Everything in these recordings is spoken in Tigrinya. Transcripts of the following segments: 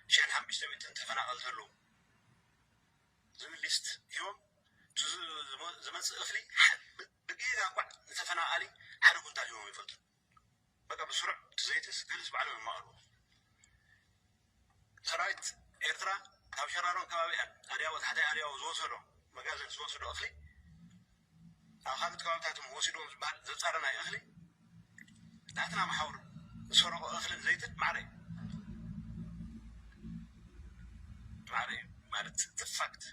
ሽሕን ሓሙሽተ ሚእትን ተፈናቐልቲ ኣለዉ ዝብል ሊስት ሂቦም፣ እቲ ዝ-፣ ዝመ-፣ ዝመጽእ እኽሊ ብ-፣ ብጌጋ እንኳዕ ንተፈናቓሊ ሓደ ኩንታል ሂቦም ይፈልጡ። በቃ ብስሩዕ እቲ ዘይትስ ገለስ ባዕሎም የማቕርቡ። ሰራዊት ኤርትራ ካብ ሸራሮን ከባቢኣን ኣድያቦ፣ ታሕታይ ኣድያቦ ዝወሰዶ መጋዘን ዝወሰዶ እኽሊ ኣብ ካልኦት ከባቢታት እውን ወሲድዎም ዝበሃል ዘጻረናዮ እኽሊ ናትና መሓውር ዝሰረቆ እኽልን ዘይትን ማዕረ እዩ። ማዕረ እዩ ማለት እቲ ፋክት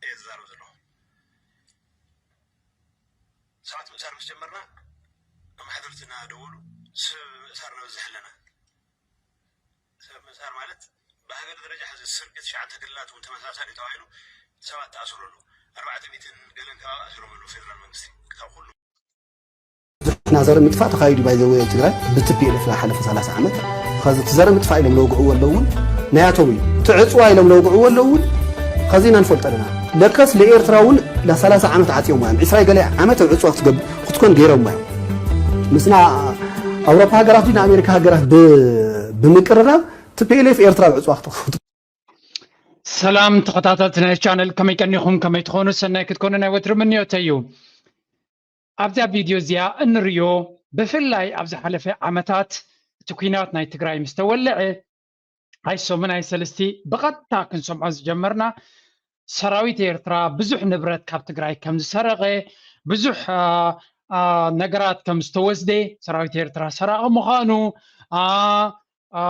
እየ ዝዛረብ ዘለኹ። ሰባት ምእሳር ምስ ጀመርና ኣማሓደርቲ እናደወሉ ሰብ ምእሳር ነብዝሕ ኣለና። ሰብ ምእሳር ማለት ብሃገር ደረጃ ሕዚ ስርቂ ትሽዓተ ክልላት እውን ተመሳሳሊ ተባሂሉ ሰባት ተኣስሩ ኣለዉ። ኣርባዕተ ሚእትን ገለን ከባቢ ኣሲሮም ኣለዉ ፌደራል መንግስቲ ካብ ኩሉ። ብዙሕና ዘር ምጥፋእ ተኻይዱ ባይዘወ ኣብ ትግራይ ብቲ ፒ ኤል ኤፍ ዝሓለፈ ሰላሳ ዓመት። ኸዚ እቲ ዘር ምጥፋእ ኢሎም ለውግዕዎ ኣለዉ እውን ናያቶም እዩ። እቲ ዕፅዋ ኢሎም ለውግዕዎ ኣለዉ እውን ኸዚ ኢና ንፈልጦ ኣለና። ለከስ ለኤርትራ እውን ለ ሰላሳ ዓመት ዓፅዮም እዮም። ዕስራ ገለ ዓመት ኣብ ዕፅዋ ክትገብ-፣ ክትኮን ገይሮም እዮም። ምስና ኣውሮፓ ሃገራት ን ኣሜሪካ ሃገራት ብ-፣ ብምቅርራብ ቲ ፒ ኤል ኤፍ ኤርትራ ኣብ ዕፅዋ ክትኸፍቱ ሰላም ተኸታተልቲ ናይ ቻነል፣ ከመይ ቀኒኹም? ከመይ ትኾኑ? ሰናይ ክትኮኑ ናይ ወትሩ ምንዮተይ እዩ። ኣብዛ ቪድዮ እዚኣ እንርእዮ፣ ብፍላይ ኣብ ዝሓለፈ ዓመታት እቲ ኲናት ናይ ትግራይ ምስ ተወልዐ፣ ኣይ ሰሙን ኣይ ሰለስቲ ብቐጥታ ክንሰምዖ ዝጀመርና፣ ሰራዊት ኤርትራ ብዙሕ ንብረት ካብ ትግራይ ከም ዝሰረቐ፣ ብዙሕ፣ አ፣ አ፣ ነገራት ከም ዝተወስደ፣ ሰራዊት ኤርትራ ሰራቒ ምዃኑ፣ አ፣ አ፣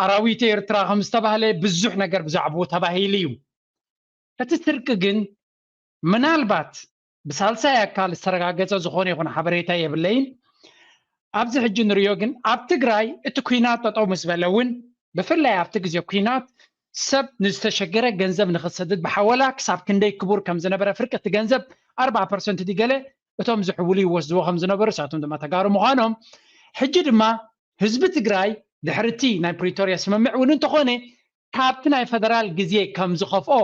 ኣራዊት ኤርትራ ከም ዝተባህለ ብዙሕ ነገር ብዛዕባኡ ተባሂሉ እዩ። እቲ ስርቂ ግን ምናልባት ብሳልሳይ ኣካል ዝተረጋገጸ ዝኾነ ይኹን ሓበሬታ የብለይን። ኣብዚ ሕጂ ንሪኦ ግን ኣብ ትግራይ እቲ ኲናት ጠጠው ምስ በለ እውን ብፍላይ ኣብቲ ግዜ ኲናት ሰብ ንዝተሸገረ ገንዘብ ንኽሰድድ ብሓወላ ክሳብ ክንደይ ክቡር ከም ዝነበረ ፍርቂ እቲ ገንዘብ ኣርብዓ ፐርሰንት ድዩ ገለ እቶም ዝሕውሉ ይወስድዎ ከም ዝነበሩ ንሳቶም ድማ ተጋሩ ምዃኖም ሕጂ ድማ ህዝቢ ትግራይ ድሕሪ እቲ ናይ ፕሪቶርያ ስምምዕ እውን እንተኾነ ካብቲ ናይ ፈደራል ግዜ ከም ዝኸፍኦ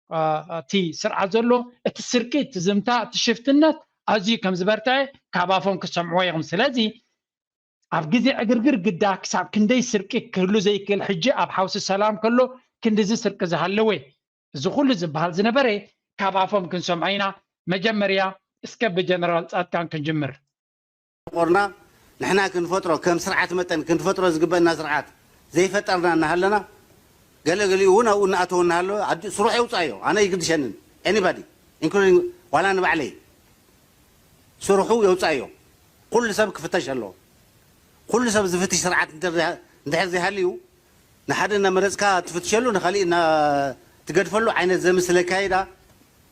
አ፣ እቲ ስርዓት ዘሎ እቲ ስርቂ፣ እቲ ዝምታ፣ እቲ ሽፍትነት ኣዝዩ ከም ዝበርትዐ ካብ ኣፎም ክትሰምዕዎ ኢኹም። ስለዚ ኣብ ግዜ ዕግርግር ግዳ ክሳብ ክንደይ ስርቂ ክህሉ ዘይክእል ሕጂ ኣብ ሓውሲ ሰላም ከሎ ክንድዚ ስርቂ ዝሃለወ እዚ ኩሉ ዝበሃል ዝነበረ ካብ ኣፎም ክንሰምዖ ኢና። መጀመርያ እስከ ብጀነራል ጻድቃን ክንጅምር። ቆርና ንሕና ክንፈጥሮ ከም ስርዓት መጠን ክንፈጥሮ ዝግበእና ስርዓት ዘይፈጠርና እናሃለና ገለ ገሊኡ እውን ኣብኡ እናኣተወ እናሃለወ ኣዲ-፣ ስሩሑ የውፃእዮ። ኣነ ይግድሸንን ኤኒባዲ ኢንክሉዲንግ ዋላ ንባዕለይ ስሩሑ የውፃእዮ። ኩሉ ሰብ ክፍተሽ ኣለዎ። ኩሉ ሰብ ዝፍትሽ ስርዓት እንተ-፣ እንድሕር ዘይሃልዩ ንሓደ እናመረፅካ ትፍትሸሉ ንካሊእ እና-፣ ትገድፈሉ ዓይነት ዘምስለ ኣካይዳ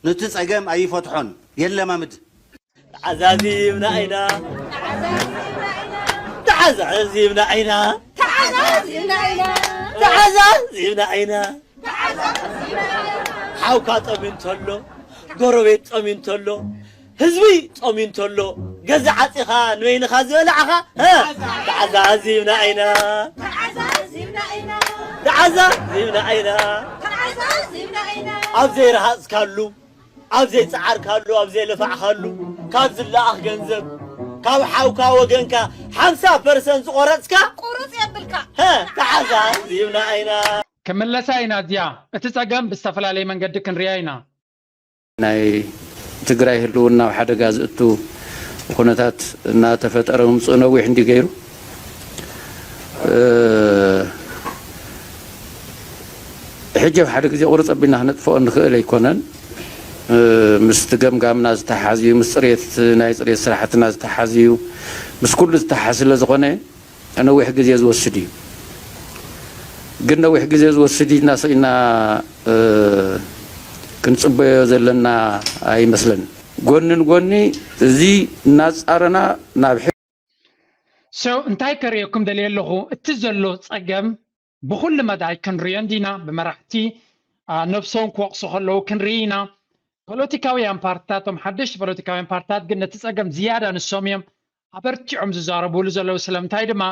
ነቲ ፀገም ኣይፈትሖን የለማምድ። ተዓዛዚብና ኢና ተዓዛዚብና ኢና ተዓዛዚብና ኢና ሓውካ ጠምዩ እንተሎ ጎረቤት ጠምዩ እንተሎ ህዝቢ ጠምዩ እንተሎ ገዛ ዓፂኻ ንበይንኻ ዝበላዕኻ ሀ፣ ተዓዛዚብና ኢና ተዓዛዚብና ኢና ኣብ ዘይረሃፅካሉ ኣብ ዘይፀዓርካሉ ኣብ ዘይለፋዕካሉ ካብ ዝለኣኽ ገንዘብ ካብ ሓውካ ወገንካ ሓምሳ ፐርሰንት ዝቆረፅካ ቁሩፅ የብልካ ሀ፣ ተዓዛዚብና ኢና ክምለሳ ኢና እዚኣ እቲ ፀገም ብዝተፈላለየ መንገዲ ክንርያ ኢና ናይ ትግራይ ህልውና ኣብ ሓደጋ ዝእቱ ኩነታት እናተፈጠረ ምምፅኡ ነዊሕ እንዲ ገይሩ እ፣ ሕጂ ኣብ ሓደ ግዜ ቁርፅ ኣቢልና ክነጥፍኦ ንኽእል ኣይኮነን እ፣ ምስቲ ገምጋምና ዝተሓዝ እዩ ምስ ፅሬት ናይ ፅሬት ስራሕትና ዝተሓዝ እዩ ምስ ኩሉ ዝተሓዝ ስለ ዝኾነ ነዊሕ ግዜ ዝወስድ እዩ። ግን ነዊሕ ግዜ ዝወስድ ኢልና ስኢና ክንፅበዮ ዘለና ኣይመስለንን። ጎኒ ንጎኒ እዚ እናፃረና ናብ ሕጊ So እንታይ ከርእየኩም ደልየ ኣለኹ እቲ ዘሎ ፀገም ብኩሉ መዳይ ክንርእዮ እንዲና ብመራሕቲ ነብሶም ክወቕሱ ከለዉ ክንርኢ ኢና። ፖለቲካውያን ፓርትታት እቶም ሓደሽቲ ፖለቲካውያን ፓርትታት ግን ነቲ ፀገም ዝያዳ ንሶም እዮም ኣበርቲዖም ዝዛረብሉ ዘለዉ ስለምንታይ ድማ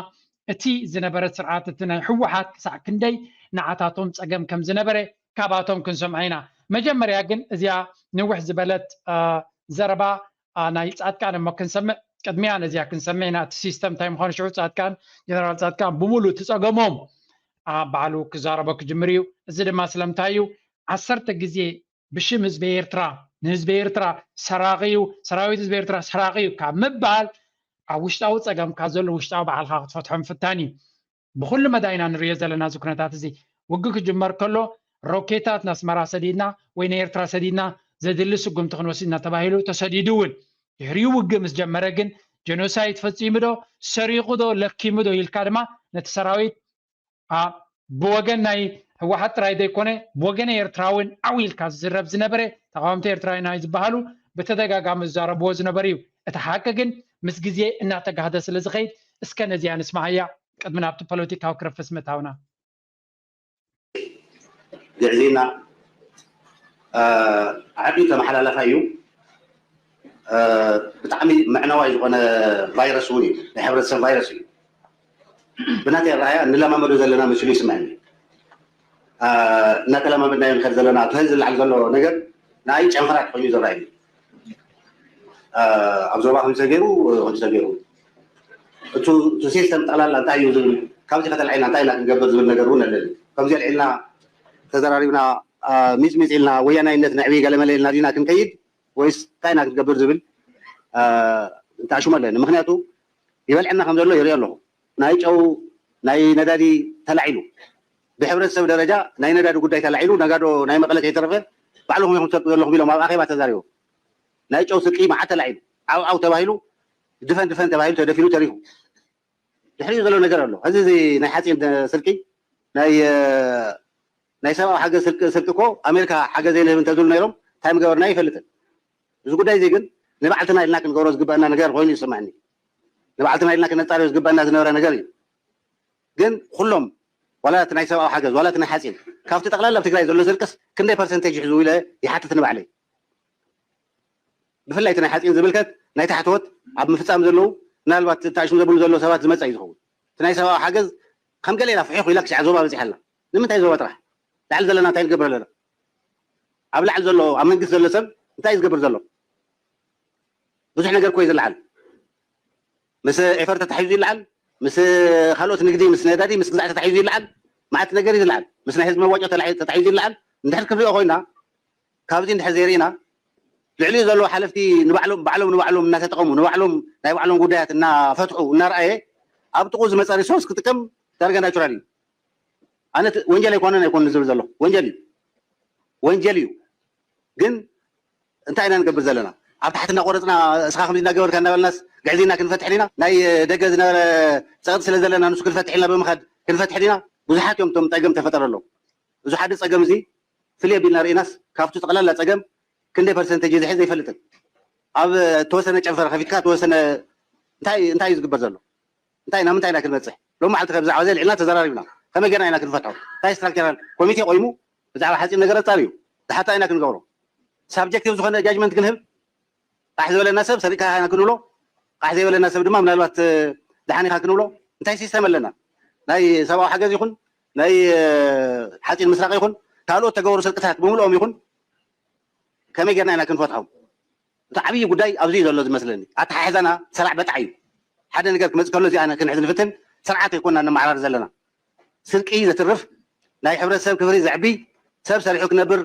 እቲ ዝነበረ ስርዓት እቲ ናይ ህወሓት ክሳዕ ክንደይ ንዓታቶም ፀገም ከም ዝነበረ ካባቶም ክንሰምዖ ኢና መጀመርያ ግን እዚኣ ንውሕ ዝበለት ዘረባ ናይ ፃድቃን እሞ ክንሰምዕ ቅድሚያ ነዚኣ ክንሰምዕ ኢና እቲ ሲስተም እንታይ ምኳኑ ሽዑ ፃድቃን ጀነራል ፃድቃን ብሙሉ እቲ ፀገሞም ባዕሉ ክዛረቦ ክጅምር እዩ። እዚ ድማ ስለምንታይ እዩ? ዓሰርተ ግዜ ብሽም ህዝቢ ኤርትራ፣ ንህዝቢ ኤርትራ ሰራቒ እዩ፣ ሰራዊት ህዝቢ ኤርትራ ሰራቒ እዩ ካብ ምባል፣ ኣብ ውሽጣዊ ጸገምካ ዘሎ ውሽጣዊ ባዕልኻ ክትፈትሖ ምፍታን እዩ። ብኹሉ መዳይና ንሪኦ ዘለና እዚ ኩነታት እዚ። ውግእ ክጅመር ከሎ ሮኬታት ናስመራ ሰዲድና ወይ ንኤርትራ ሰዲድና ዘድሊ ስጉምቲ ክንወስድ ኢና ተባሂሉ ተሰዲዱ እውን። ድሕሪኡ ውግእ ምስ ጀመረ ግን ጀኖሳይድ ፈጺሙ ዶ ሰሪቑ ዶ ለኪሙ ዶ ኢልካ ድማ ነቲ ሰራዊት ብወገን ናይ ህወሓት ጥራይ ዘይኮነ ብወገን ኤርትራ እውን ዓው ኢልካ ዝዝረብ ዝነበረ፣ ተቃወምቲ ኤርትራውያን ዝበሃሉ ብተደጋጋሚ ዝዛረብዎ ዝነበሩ እዩ። እቲ ሓቂ ግን ምስ ግዜ እናተጋህደ ስለ ዝኸይድ እስከ ነዚኣ ንስማዓያ ቅድሚ ናብቲ ፖለቲካዊ ክርፍስ ምእታውና። ግዕዝይና ዓቢ ተመሓላላፋይ እዩ። ብጣዕሚ መዕነዋይ ዝኾነ ቫይረስ እውን እዩ፣ ናይ ሕብረተሰብ ቫይረስ እዩ። ብናተይ ኣረኣያ ንለማመዶ ዘለና መሲሉ ይስምዐኒ። እናተለማመድናዮ ንኸድ ዘለና እቲ ህዚ ዝለዓል ዘሎ ነገር ንኣይ ጨንፈራት ኮይኑ ዝረኣዩ ኣብ ዞባ ከምዚ ተገይሩ ከምዚ ተገይሩ እቲ ሲስተም ጠቕላላ እንታይ እዩ ዝብል ካብዚ ከተልዓልና እንታይ ኢና ክንገብር ዝብል ነገር እውን ኣለኒ። ከምዚ ኣልዒልና ተዘራሪብና ሚፅሚፅ ኢልና ወያናይነት ነዕቢ ገለመለ ኢልና ዲና ክንከይድ ወይስ እንታይ ኢና ክንገብር ዝብል ተኣሽሙ ኣለኒ። ምክንያቱ ይበልዐና ከም ዘሎ ይሪኦ ኣለኹ። ናይ ጨው ናይ ነዳዲ ተላዒሉ ብሕብረተሰብ ደረጃ ናይ ነዳዲ ጉዳይ ተላዒሉ ነጋዶ ናይ መቐለ ከይተረፈ ባዕልኹም ኢኹም ትሰርቁ ዘለኹም ኢሎም ኣብ ኣኼባ ተዛሪቦም። ናይ ጨው ስርቂ መዓት ተላዒሉ ዓው ዓው ተባሂሉ ድፈን ድፈን ተባሂሉ ተደፊኑ ተሪፉ። ድሕሪኡ ዘሎ ነገር ኣሎ። እዚ ናይ ሓፂን ስርቂ ናይ ናይ ሰብኣዊ ሓገዝ ስርቂ እኮ ኣሜሪካ ሓገዝ የንህብ እንተዝብሉ ነይሮም እንታይ ምገበርና ይፈልጥን። እዚ ጉዳይ እዚ ግን ንባዕልትና ኢልና ክንገብሮ ዝግበአና ነገር ኮይኑ ይስማዕኒ። ንባዕልትና ኢልና ክነፃርዮ ዝግበአና ዝነበረ ነገር እዩ። ግን ኩሎም ዋላ እቲ ናይ ሰብኣዊ ሓገዝ ዋላ እቲ ናይ ሓፂን ካብቲ ጠቕላላ ኣብ ትግራይ ዘሎ ስርቅስ ክንደይ ፐርሰንቴጅ ይሕዝው ኢለ ይሓትት ንባዕለይ። ብፍላይ እቲ ናይ ሓፂን ዝምልከት ናይ ታሕተዎት ኣብ ምፍፃም ዘለዉ ምናልባት እቲ ኣሽሙ ዘብሉ ዘሎ ሰባት ዝመፀ እዩ ዝኸውን። እቲ ናይ ሰብኣዊ ሓገዝ ከም ገለ ኢላ ፍሒኹ ኢላ ክሻዕ ዞባ በፂሓ ኣላ። ንምንታይ ዞባ ጥራሕ? ላዕሊ ዘለና እንታይ ንገብር ኣለና? ኣብ ላዕሊ ዘሎ ኣብ መንግስቲ ዘሎ ሰብ እንታይ እዩ ዝገብር ዘሎ? ብዙሕ ነገር እኮ እዩ ዝለዓል። ምስ ኤፈር ተታሒዙ ይለዓል፣ ምስ ካልኦት ንግዲ ምስ ነዳዲ ምስ ግዛዕ ተታሒዙ ይለዓል፣ መዓት ነገር እዩ ዝለዓል። ምስ ናይ ህዝቢ መዋጮ ተታሒዙ ይለዓል። እንድሕር ክንሪኦ ኮይና ካብዚ እንድሕር ዘይርኢና ልዕሊኡ ዘለዉ ሓለፍቲ ንባዕሎም ባዕሎም ንባዕሎም እናተጠቐሙ ንባዕሎም ናይ ባዕሎም ጉዳያት እናፈትሑ እናረኣየ ኣብ ጥቕኡ ዝመፀ ሪሶርስ ክጥቀም ዳርጋ ናቹራል እዩ። ኣነ ወንጀል ኣይኮነን ኣይኮነን ዝብል ዘለኹ ወንጀል እዩ ወንጀል እዩ። ግን እንታይ ኢና ንገብር ዘለና? ኣብ ታሕቲ እናቆረፅና እስኻ ከምዚ እናገበርካ እናበልናስ ግዕዝይና ክንፈትሕ ዲና? ናይ ደገ ዝነበረ ፀቕጢ ስለ ዘለና ንሱ ክንፈትሕ ኢልና ብምኻድ ክንፈትሕ ዲና? ብዙሓት እዮም እቶም ፀገም ተፈጠረሎም። እዚ ሓደ ፀገም እዚ ፍልይ ኣቢልና ርኢናስ ካብቲ ጠቕላላ ፀገም ክንደይ ፐርሰንቴጅ ዝሕዝ ኣይፈልጥን። ኣብ ተወሰነ ጨንፈር ከፊትካ ተወሰነ እንታይ እንታይ እዩ ዝግበር ዘሎ? እንታይ ናብ ምንታይ ኢና ክንበፅሕ? ሎም መዓልቲ ከ ብዛዕባ እዚ ኣልዒልና ተዘራሪብና ከመይ ገርና ኢና ክንፈትሖ? እንታይ ስትራክቸራል ኮሚቴ ቆይሙ ብዛዕባ ሓፂን ነገር ኣፃርዩ ዝሓታ ኢና ክንገብሮ። ሳብጀክቲቭ ዝኾነ ጃጅመንት ክንህብ ቃሕ ዝበለና ሰብ ሰሪቅካ ኢና ክንብሎ፣ ቃሕ ዘይበለና ሰብ ድማ ምናልባት ደሓን ኢኻ ክንብሎ። እንታይ ሲስተም ኣለና? ናይ ሰብኣዊ ሓገዝ ይኹን ናይ ሓፂን ምስራቅ ይኹን ካልኦት ተገበሩ ስርቅታት ብምልኦም ይኹን ከመይ ጌርና ኢና ክንፈትሖም? እቲ ዓብዪ ጉዳይ ኣብዚ እዩ ዘሎ ዝመስለኒ። ኣተሓሕዛና ሰራዕ በጣዕ እዩ። ሓደ ነገር ክመፅእ ከሎ እዚኣ ክንሕዝ ንፍትን ስርዓት ኣይኮና ነመዓራሪ ዘለና። ስርቂ ዘትርፍ ናይ ሕብረተሰብ ክብሪ ዘዕቢ ሰብ ሰሪሑ ክነብር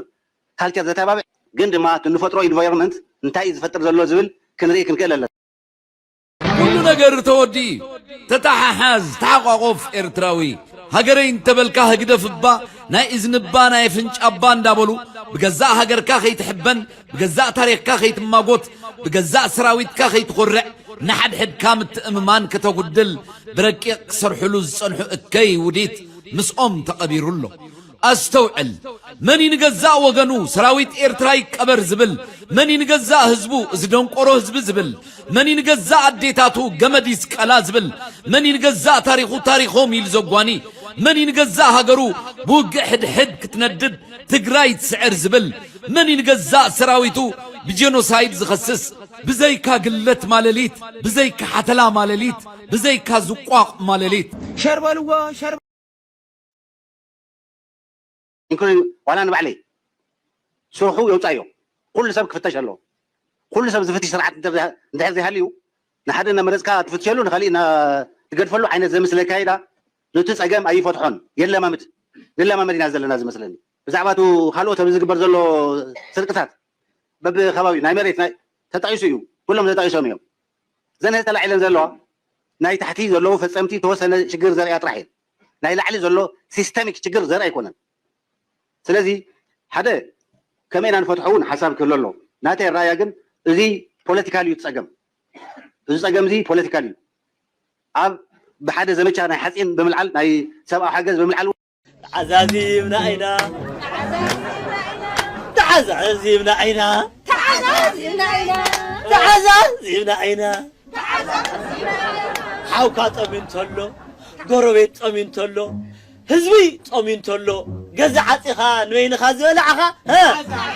ካልቸር ዘተባብዕ ግን ድማ እቲ ንፈጥሮ ኢንቫይሮንመንት እንታይ እዩ ዝፈጥር ዘሎ ዝብል ክንርኢ ክንክእል ኣለና። ኩሉ ነገር ተወዲኡ ተተሓሓዝ ተሓቋቆፍ ኤርትራዊ ሃገረይ እንተበልካ ህግደፍ እባ ናይ እዝኒ እባ ናይ ኣፍንጫ እባ እንዳበሉ ብገዛእ ሃገርካ ከይትሕበን ብገዛእ ታሪኽካ ከይትማጎት ብገዛእ ሰራዊትካ ከይትኾርዕ ንሓድሕድካ ምትእምማን ከተጉድል ብረቂቕ ክሰርሕሉ ዝጸንሑ እከይ ውዲት ምስኦም ተቐቢሩ ኣሎ። ኣስተውዕል፣ መን እዩ ንገዛእ ወገኑ ሰራዊት ኤርትራ ይቀበር ዝብል? መን እዩ ንገዛእ ህዝቡ እዚ ደንቆሮ ህዝቢ ዝብል? መን እዩ ንገዛእ ኣዴታቱ ገመድ ይስቀላ ዝብል? መን እዩ ንገዛእ ታሪኹ ታሪኾም ኢሉ ዘጓኒ? መን እዩ ንገዛእ ሃገሩ ብውግእ ሕድሕድ ክትነድድ ትግራይ ትስዕር ዝብል? መን እዩ ንገዛእ ሰራዊቱ ብጀኖሳይድ ዝኸስስ? ብዘይካ ግለት ማለሊት፣ ብዘይካ ሓተላ ማለሊት፣ ብዘይካ ዝቋቕ ማለሊት። ሸር በልዎ ሸር ኢንክሉዲንግ ዋላ ንባዕለይ ስርሑ የውፃዮ። ኩሉ ሰብ ክፍተሽ ኣለዎ። ኩሉ ሰብ ዝፍትሽ ስርዓት እንድሕር ዘይሃልዩ ንሓደ እናመረፅካ ትፍትሸሉ ንካሊእ ትገድፈሉ ዓይነት ዘምስል ኣካይዳ ነቲ ፀገም ኣይፈትሖን። የለማምድ ንለማመድ ኢና ዘለና ዝመስለኒ። ብዛዕባ እቲ ካልኦት ኣብዚ ዝግበር ዘሎ ስርቅታት በብከባቢ ናይ መሬት ናይ ተጣይሱ እዩ። ኩሎም ተጣይሶም እዮም። እዘን ተላዒለን ዘለዋ ናይ ታሕቲ ዘለዉ ፈፀምቲ ተወሰነ ሽግር ዘርእያ ጥራሕ እየን። ናይ ላዕሊ ዘሎ ሲስተሚክ ሽግር ዘርኢ ኣይኮነን። ስለዚ ሓደ ከመይ ኢና ንፈትሖ እውን ሓሳብ ክህሎ ኣለዎ። ናተይ ኣረኣያ ግን እዚ ፖለቲካል እዩ ጸገም። እዚ ጸገም እዚ ፖለቲካል እዩ። ኣብ ብሓደ ዘመቻ ናይ ሓፂን ብምልዓል ናይ ሰብኣዊ ሓገዝ ብምልዓል ተዓዛዚብና ኢና ተዓዛዚብና ኢና ተዓዛዚብና ኢና ተዓዛዚብና ኢና ሓውካ ጸምዩ እንተሎ ጎረቤት ጸምዩ እንተሎ ህዝቢ ጸምዩ እንተሎ ገዛ ዓጺኻ ንበይንኻ ዝበላዕኻ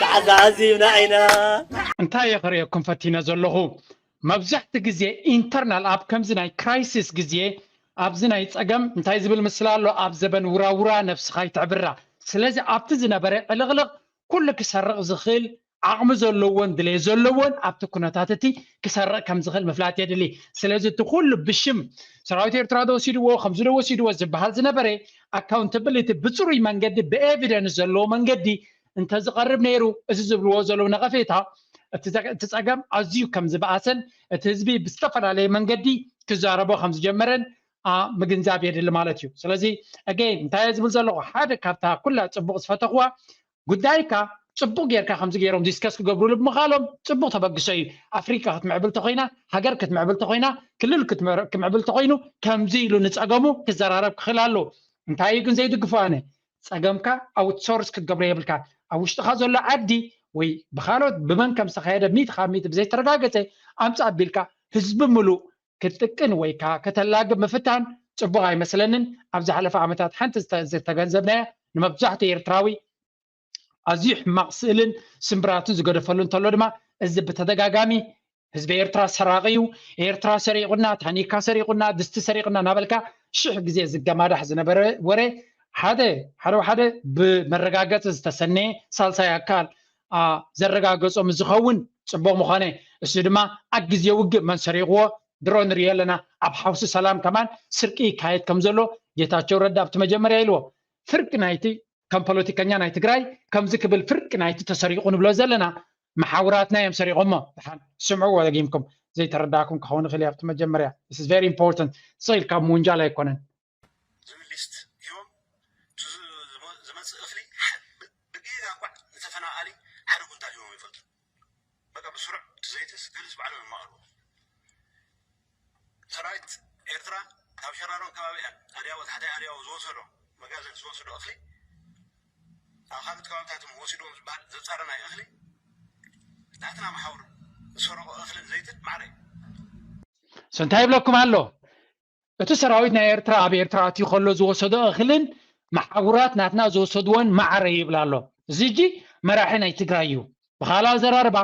ተዓዛዚብና ኢና። እንታይ እየ ክርእየኩም ፈቲነ ዘለኹ? መብዛሕቲ ግዜ ኢንተርናል ኣብ ከምዚ ናይ ክራይሲስ ግዜ ኣብዚ ናይ ጸገም እንታይ ዝብል ምስላ ኣሎ? ኣብ ዘበን ውራውራ ነብስኻ ይትዕብራ። ስለዚ ኣብቲ ዝነበረ ዕልቕልቕ ኩሉ ክሰርቕ ዝኽእል ዓቕሚ ዘለዎን ድሌት ዘለዎን ኣብቲ ኩነታት እቲ ክሰርቕ ከም ዝኽእል ምፍላጥ የድሊ። ስለዚ እቲ ኩሉ ብሽም ሰራዊት ኤርትራ ዶ ወሲድዎ ከምዚ ዶ ወሲድዎ ዝበሃል ዝነበረ ኣካውንታብሊቲ ብፅሩይ መንገዲ ብኤቪደንስ ዘለዎ መንገዲ እንተዝቐርብ ነይሩ እዚ ዝብልዎ ዘለዉ ነቐፌታ እቲ ጸገም ኣዝዩ ከም ዝበኣሰን እቲ ህዝቢ ብዝተፈላለየ መንገዲ ክዛረቦ ከም ዝጀመረን ምግንዛብ የድሊ ማለት እዩ። ስለዚ ኣገይን እንታይ ዝብል ዘለኹ ሓደ ካብታ ኩላ ፅቡቕ ዝፈተኽዋ ጉዳይካ ፅቡቕ ጌርካ ከምዚ ገይሮም ዲስከስ ክገብሩሉ ብምኻሎም ፅቡቕ ተበግሶ እዩ። ኣፍሪቃ ክትምዕብል ተኮይና፣ ሃገር ክትምዕብል ተኮይና፣ ክልል ክምዕብል ተኮይኑ ከምዚ ኢሉ ንፀገሙ ክዘራረብ ክኽእል ኣለዎ። እንታይ እዩ ግን ዘይድግፎ ኣነ ፀገምካ ኣውትሶርስ ክትገብሮ የብልካ። ኣብ ውሽጥኻ ዘሎ ዓዲ ወይ ብካልኦት ብመን ከም ዝተኻየደ ሚእቲ ካብ ሚእቲ ብዘይተረጋገፀ ኣምፃ ኣቢልካ ህዝቢ ምሉእ ክትጥቅን ወይ ከዓ ከተላግብ ምፍታን ፅቡቕ ኣይመስለንን። ኣብ ዝሓለፈ ዓመታት ሓንቲ ዝተገንዘብናያ ንመብዛሕትኡ ኤርትራዊ ኣዝዩ ሕማቕ ስእልን ስምብራትን ዝገደፈሉ እንተሎ ድማ እዚ ብተደጋጋሚ ህዝቢ ኤርትራ ሰራቒ እዩ፣ ኤርትራ ሰሪቑና፣ ታኒካ ሰሪቑና፣ ድስቲ ሰሪቑና እናበልካ ሽሕ ግዜ ዝገማዳሕ ዝነበረ ወረ ሓደ ሓደ ሓደ ብመረጋገፂ ዝተሰነየ ሳልሳይ ኣካል ዘረጋገፆ ምስ ዝኸውን ፅቡቕ ምኾነ። እሱ ድማ ኣብ ግዜ ውግእ መን ሰሪቕዎ ድሮ ንሪኦ ኣለና። ኣብ ሓውሲ ሰላም ከማን ስርቂ ይካየድ ከም ዘሎ ጌታቸው ረዳ ኣብቲ መጀመርያ ኢልዎ። ፍርቂ ናይቲ ከም ፖለቲከኛ ናይ ትግራይ ከምዚ ክብል ፍርቂ ናይቲ ተሰሪቑ ንብሎ ዘለና መሓውራትና እዮም ሰሪቖሞ። ደሓን ስምዕዎ ደጊምኩም ዘይተረዳእኩም ክኸውን ይኽእል እዩ ኣብቲ መጀመርያ። This is very important። ስቕ ኢልካ ምውንጃል ኣይኮነን። ዝብል ሊስት ሂቦም ዝመፅእ እኽሊ ብጌጋ እንኳዕ ንተፈናቓሊ ሓደ ኩንታል ሂቦም ይፈልጡ። በቃ ብስሩዕ እቲ ዘይትስ ገሊፅ ባዕሎም የማቕርቡ። ሰራዊት ኤርትራ ካብ ሸራሮን ከባቢኣን ኣድያቦ ታሕታይ ኣድያቦ ዝወሰዶ መጋዘን ዝወሰዶ እኽሊ ኣብ ካልኦት ከባብታት እውን ወሲድዎም ዝበሃል ዘፃረናዮ እኽሊ ናትና መሓውር ዝሰረቆ እኽልን ዘይትን ማዕረ እዩ። እንታይ ይብለኩም ኣሎ? እቲ ሰራዊት ናይ ኤርትራ ኣብ ኤርትራ ኣትዩ ከሎ ዝወሰዶ እኽልን መሓውራት ናትና ዝወሰድዎን ማዕረ ይብል ኣሎ። እዚ ሕጂ መራሒ ናይ ትግራይ እዩ። ብኻልእ ኣዘራርባ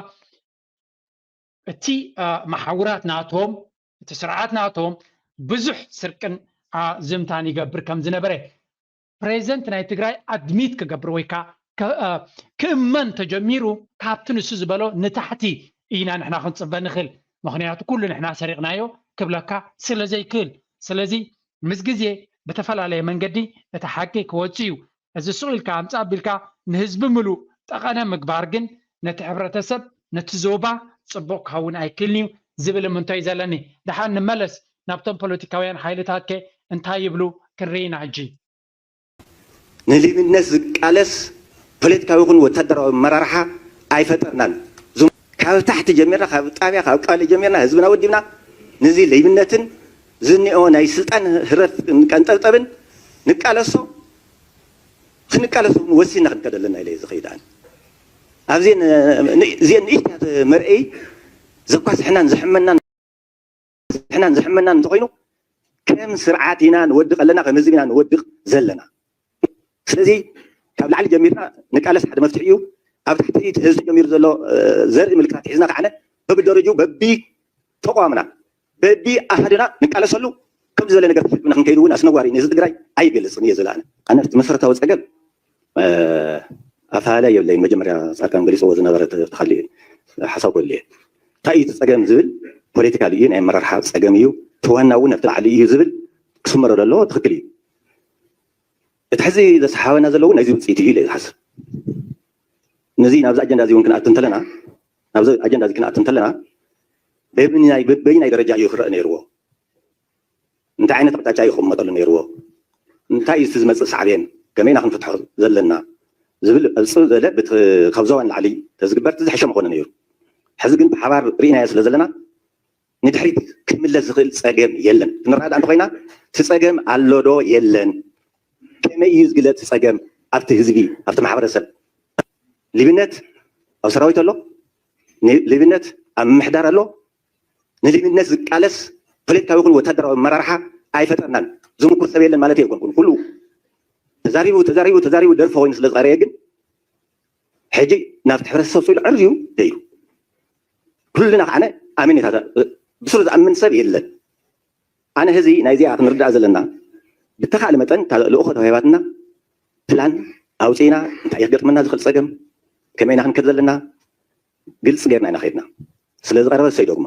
እቲ መሓውራት ናቶም እቲ ስርዓት ናቶም ብዙሕ ስርቅን ዝምታን ይገብር ከም ዝነበረ ፕሬዚደንት ናይ ትግራይ ኣድሚት ክገብር ወይ ከዓ ክእመን ተጀሚሩ ካብቲ ንሱ ዝበሎ ንታሕቲ ኢና ንሕና ክንፅበ ንኽእል። ምኽንያቱ ኩሉ ንሕና ሰሪቕናዮ ክብለካ ስለ ዘይክእል። ስለዚ ምስ ግዜ ብተፈላለየ መንገዲ እቲ ሓቂ ክወፅእ እዩ። እዚ ስቕ ኢልካ ኣምፃእ ኣቢልካ ንህዝቢ ምሉእ ጠቐነ ምግባር ግን ነቲ ሕብረተሰብ ነቲ ዞባ ፅቡቕ ክኸውን ኣይክእልን እዩ ዝብል እምንቶ እዩ ዘለኒ። ደሓን ንመለስ ናብቶም ፖለቲካውያን ሓይልታት ከ እንታይ ይብሉ ክንርኢ ኢና ሕጂ። ንልዩነት ዝቃለስ ፖለቲካዊ ይኹን ወታደራዊ ኣመራርሓ ኣይፈጠርናን። ካብ ታሕቲ ጀሚርና ካብ ጣብያ ካብ ቀበሌ ጀሚርና ህዝብና ወዲብና ነዚ ለይብነትን ዝኒኦ ናይ ስልጣን ህረፍ ቀንጠብጠብን ንቃለሶ ክንቃለሶ እውን ወሲና ክንከድ ኣለና ኢለ ዝኸይድ ኣነ ኣብዚአን እዚአን ንእሽትያት መርአይ ዘኳስሕናን ዘሕመናን ዘሕናን ዘሕመናን እንተኮይኑ ከም ስርዓት ኢና ንወድቕ ኣለና ከም ህዝቢ ኢና ንወድቕ ዘለና ስለዚ ካብ ላዕሊ ጀሚርና ንቃለስ ሓደ መፍትሒ እዩ ኣብ ታሕቲ እቲ ህዝቢ ጀሚሩ ዘሎ ዘርኢ ምልክታት ሒዝና ከዓነ በብደረጅኡ በቢ ተቋምና በቢ ኣሃድና ንቃለሰሉ ከምዚ ዝበለ ነገር ተሸክምና ክንከይድ እውን ኣስነዋሪ ነዚ ትግራይ ኣይገልፅን እየ ዝለኣነ ኣነ እቲ መሰረታዊ ፀገም ኣፈላለያ የብለይን መጀመርያ ፃድቃን ገሊፅዎ ዝነበረ ተካሊ ሓሳብ ክህሉ እየ እንታይ እዩ እቲ ፀገም ዝብል ፖለቲካል እዩ ናይ ኣመራርሓ ፀገም እዩ እቲ ዋና እውን ኣብቲ ላዕሊ እዩ ዝብል ክስመረሉ ኣለዎ ትክክል እዩ እቲ ሕዚ ዘሰሓበና ዘለዉ ናይዚ ውፅኢት እዩ ኢለ ዝሓስብ። ነዚ ናብዚ ኣጀንዳ እዚ እውን ክንኣቱ እንተለና ናብዚ ኣጀንዳ እዚ ክንኣቱ እንተለና በየናይ ደረጃ እዩ ክረአ ነይርዎ? እንታይ ዓይነት ኣቅጣጫ እዩ ክቕመጠሉ ነይርዎ? እንታይ እዩ ዝመፅእ ሳዕቤን? ከመይና ክንፍትሖ ዘለና ዝብል ዕፅው ዝበለ ካብ ዞባ ንላዕሊ ተዝግበር ዝሕሸ ምኾነ ነይሩ። ሕዚ ግን ብሓባር ርኢናዮ ስለ ዘለና ንድሕሪት ክምለስ ዝኽእል ፀገም የለን። ክንረዳእ እንተኮይና እቲ ፀገም ኣሎ ዶ የለን? ከመይ እዩ ዝግለፅ ፀገም ኣብቲ ህዝቢ ኣብቲ ማሕበረሰብ? ሊብነት ኣብ ሰራዊት ኣሎ፣ ሊብነት ኣብ ምምሕዳር ኣሎ። ንሊብነት ዝቃለስ ፖለቲካዊ ይኹን ወታደራዊ ኣመራርሓ ኣይፈጠርናን። ዝምኩር ሰብ የለን ማለት ኣይኮንኩን። ኩሉ ተዛሪቡ ተዛሪቡ ተዛሪቡ ደርፊ ኮይኑ ስለ ዝቐረየ ግን ሕጂ ናብቲ ሕብረተሰብ ስኢሉ ዕር እዩ ደይሩ። ኩልና ከዓነ ኣሜኔታ ብስሩ ዝኣምን ሰብ የለን። ኣነ ህዚ ናይዚኣ ክንርዳእ ዘለና ብተኻእለ መጠን እታ ልእኾ ተዋሂባትና ፕላን ኣውፂእና እንታይ የገጥመና ዝኽእል ፀገም ከመይና ክንከድ ዘለና ግልፂ ጌርና ኢና ከድና ስለ ዝቐረበ ሰይዶግማ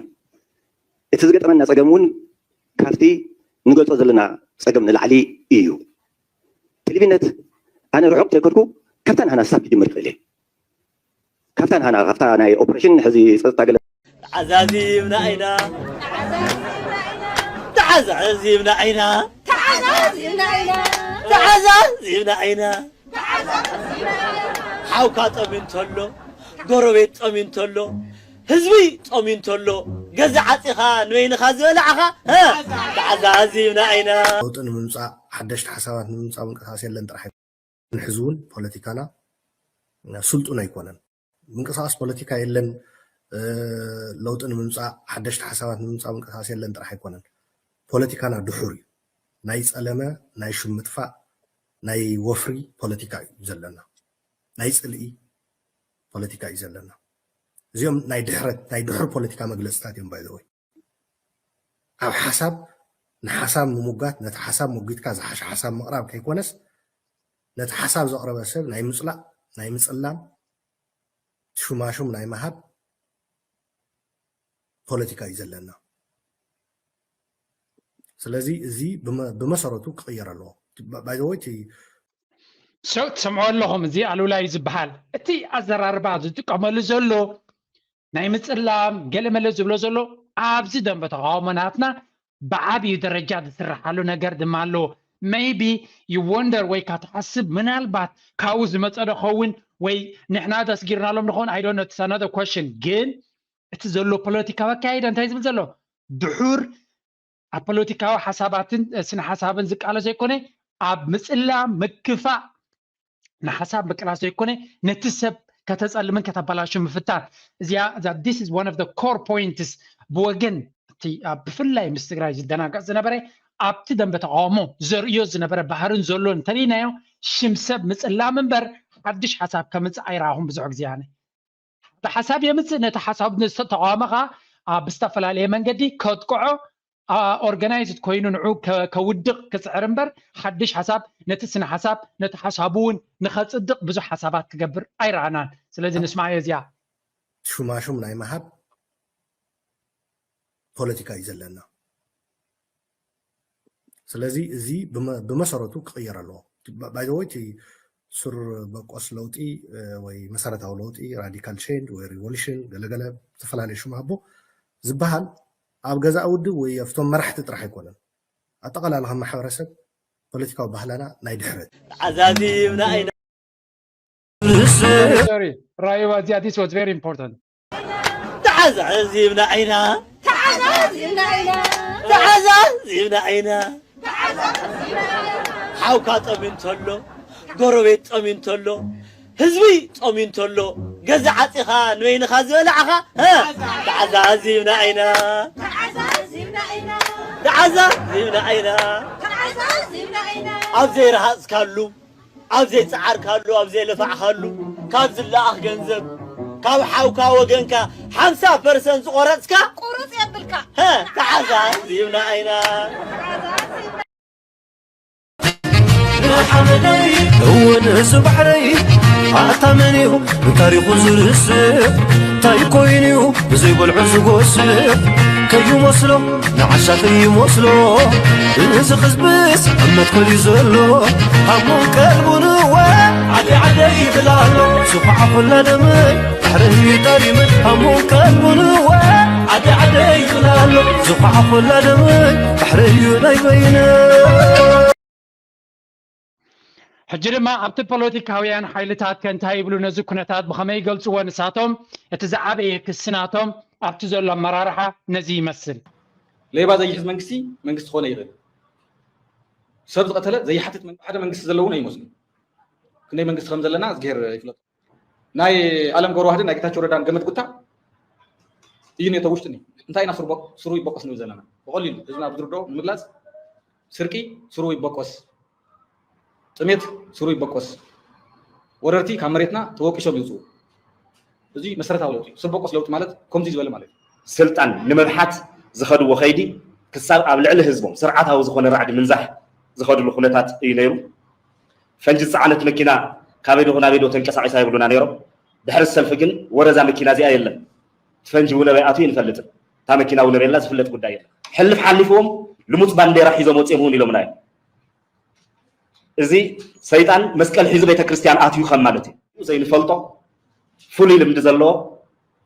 እቲ ዝገጠመና ፀገም እውን ካብቲ ንገልፆ ዘለና ፀገም ንላዕሊ እዩ። ትልቢነት ኣነ ርሑቕ ተይከድኩ ካብታ ንሃና ስታፍ ክጅምር ይኽእል እየ። ካብታ ንሃና ካብታ ናይ ኦፕሬሽን ሕዚ ፀጥታ ገለ ተዓዛዚብና ኢና። ተዓዛዚብና ኢና። ተዓዛዚብና ኢና። ተዓዛዚብና ኢና። ሓውካ ጠምዩ እንተሎ፣ ጎረቤት ጠምዩ እንተሎ፣ ህዝቢ ጠምዩ እንተሎ፣ ገዛ ዓፂኻ ንበይንኻ ዝበላዕኻ፣ እ፣ ተዓዛዚብና ኢና። ለውጢ ንምምፃእ፣ ሓደሽቲ ሓሳባት ንምምፃእ ምንቅስቃስ የለን ጥራሕ ኣይኮነን። ሕዚ እውን ፖለቲካና ስልጡን ኣይኮነን። ምንቅስቃስ ፖለቲካ የለን፣ እ፣ ለውጢ ንምምፃእ፣ ሓደሽቲ ሓሳባት ንምምፃእ ምንቅስቃስ የለን ጥራሕ ኣይኮነን። ፖለቲካና ድሑር እዩ። ናይ ፀለመ፣ ናይ ሽም ምጥፋእ፣ ናይ ወፍሪ ፖለቲካ እዩ ዘለና። ናይ ፅልኢ ፖለቲካ እዩ ዘለና። እዚኦም ናይ ድሕረት፣ ናይ ድሑር ፖለቲካ መግለፅታት እዮም። ባይ ዘ ወይ ኣብ ሓሳብ ንሓሳብ ምሙጋት፣ ነቲ ሓሳብ ሞጊትካ ዝሓሸ ሓሳብ ምቕራብ ከይኮነስ፣ ነቲ ሓሳብ ዘቕረበ ሰብ ናይ ምፅላእ፣ ናይ ምፅላም፣ ሹማሹም ናይ ምሃብ ፖለቲካ እዩ ዘለና። ስለዚ እዚ ብመ-፣ ብመሰረቱ ክቕየር ኣለዎ። ባይ ዘ ወይ እቲ ሰው ትሰምዑ ኣለኹም፣ እዚ ኣሉላ እዩ ዝበሃል። እቲ ኣዘራርባ ዝጥቀመሉ ዘሎ ናይ ምፅላም ገለመለ ዝብሎ ዘሎ ኣብዚ ደንበ ተቃውሞ ናትና ብዓብዩ ደረጃ ዝስራሓሉ ነገር ድማ ኣሎ። Maybe you wonder ወይ ካትሓስብ ምናልባት ካብኡ ዝመፀ ዶ ኸውን ወይ ንሕና ተስጊርናሎም ንኸውን? I don't know, it's another question። ግን እቲ ዘሎ ፖለቲካዊ ኣካይዳ እንታይ ዝብል ዘሎ ድሑር ኣብ ፖለቲካዊ ሓሳባትን ስነ ሓሳብን ዝቃለስ ዘይኮነ ኣብ ምፅላም ምክፋእ ንሓሳብ ምቅላስ ዘይኮነ ነቲ ሰብ ከተፀልምን ከተበላሹ ምፍታን። እዚኣ እዛ this is one of the core points ብወገን እቲ ኣብ ብፍላይ ምስ ትግራይ ዝደናገፅ ዝነበረ ኣብቲ ደንበ ተቃውሞ ዘርእዮ ዝነበረ ባህርን ዘሎ እንተሪኢናዮ ሽም ሰብ ምፅላም እምበር ሓድሽ ሓሳብ ከምፅእ ኣይረኣኹም ብዙሕ ግዜ ኣነ። ሓደ ሓሳብ የምፅእ ነቲ ሓሳብ ዝተቃወመ ከዓ ኣብ ዝተፈላለየ መንገዲ ከጥቅዖ ኦርጋናይዝድ ኮይኑ ንዑ ከውድቕ ክፅዕር እምበር ሓድሽ ሓሳብ ነቲ ስነ ሓሳብ ነቲ ሓሳቡ እውን ንኸፅድቕ ብዙሕ ሓሳባት ክገብር ኣይረኣናን። ስለዚ ንስማዮ እዚኣ ሹማሹም ናይ ምሃብ ፖለቲካ እዩ ዘለና። ስለዚ እዚ ብመሰረቱ ክቕየር ኣለዎ። ባይዘወይ እቲ ሱር በቆስ ለውጢ ወይ መሰረታዊ ለውጢ ራዲካል ቼንጅ ወይ ሪቮሉሽን ገለገለ ዝተፈላለየ ሽም ሃቦ ዝበሃል ኣብ ገዛእ ውድብ ወይ ኣብቶም መራሕቲ ጥራሕ ኣይኮነን። ኣጠቓላላ ከም ማሕበረሰብ ፖለቲካዊ ባህላና ናይ ድሕረት ተዓዛዚብና ኢና። Sorry, Raiva, this was very important. ተዓዛዚብና ኢና። ተዓዛዚብና ኢና። ተዓዛዚብና ኢና። ሓውካ ጠምዩ እንተሎ፣ ጎረቤት ጠምዩ እንተሎ፣ ህዝቢ ጠምዩ እንተሎ፣ ገዛ ዓፂኻ ንበይንኻ ዝበላዕኻ፣ እ፣ ተዓዛዚብና ኢና። ተዓዛዚብና ኢና። ተዓዛዚብና ኢና። ተዓዛዚብና ኢና። ኣብ ዘይረሃፅካሉ፣ ኣብ ዘይፀዓርካሉ፣ ኣብ ዘይለፋዕኻሉ፣ ካብ ዝለኣኽ ገንዘብ፣ ካብ ሓውካ ወገንካ ሓምሳ ፐርሰንት ዝቆረፅካ ቁሩፅ የብልካ። ሀ፣ ተዓዛዚብና ኢና። ንሓመደይ እውን እዚ ባሕረይ ኣታ መን እዩ ንታሪኹ ዝርስዕ እንታይ ኮይኑ'ዩ ብዘይበልዑ ዝጎስዕ? ከይመስሎ ንዓሻ ከይመስሎ፣ እዚ ህዝብስ ኣብ መትከል እዩ ዘሎ። ሃሙን ቀልቡን እወ ዓደይ ዓደይ ይብል ኣሎ። ዝኹዓ ኮላ ደመይ ባሕሪ እዩ ጠሊመ። ሃሙን ቀልቡን እወ ዓደይ ዓደይ ይብል ኣሎ። ዝኹዓ ኮላ ደመይ ባሕሪ እዩ ናይ በይነ። ሕጂ ድማ ኣብቲ ፖለቲካውያን ሓይልታት ከ እንታይ ይብሉ ነዚ ኩነታት ብኸመይ ይገልፅዎ ንሳቶም? እቲ ዝዓበየ ክሲ ናቶም ኣብቲ ዘሎ ኣመራርሓ ነዚ ይመስል። ሌባ ዘይሕዝ መንግስቲ መንግስቲ ክኾነ ይኽእል። ሰብ ዝቐተለ ዘይሓትት መን- ሓደ መንግስቲ ዘለውን ኣይመስሉን። ክንደይ መንግስቲ ከም ዘለና እዝግሄር ይፍለጦ። ናይ ኣለም ገብረዋህድን ናይ ጌታቸው ረዳን ገመድ ጉታ እዩ ነቶ ውሽጥኒ። እንታይ ኢና ስሩ ይበቆስ ንብል ዘለና? ብቐሊሉ ህዝብና ብዝርድኦ ንምግላፅ ስርቂ ስሩ ይበቆስ፣ ጥሜት ስሩ ይበቆስ፣ ወረርቲ ካብ መሬትና ተወቂሶም ይውፅኡ። እዚ መሰረታዊ ለውጢ እዩ። ስር በቆስ ለውጢ ማለት ከምዚ ዝበለ ማለት እዩ። ስልጣን ንምብሓት ዝኸድዎ ከይዲ ክሳብ ኣብ ልዕሊ ህዝቦም ስርዓታዊ ዝኾነ ራዕዲ ምንዛሕ ዝኸድሉ ኩነታት እዩ ነይሩ። ፈንጂ ዝፀዓነት መኪና ካበይ ዶ ናበይ ዶ ተንቀሳቒሳ ይብሉና ነይሮም። ድሕሪ ሰልፊ ግን ወረ እዛ መኪና እዚኣ የለን፣ እቲ ፈንጂ እውን ኣበይ ኣትዩ ኣይንፈልጥን፣ እታ መኪና እውን ኣበይ ኣላ ዝፍለጥ ጉዳይ የለን። ሕልፍ ሓሊፍዎም ልሙፅ ባንዴራ ሒዞም ወፂኦም እውን ኢሎምና እዮም። እዚ ሰይጣን መስቀል ሒዙ ቤተክርስትያን ኣትዩ ከም ማለት እዩ። ዘይንፈልጦ ፍሉይ ልምዲ ዘለዎ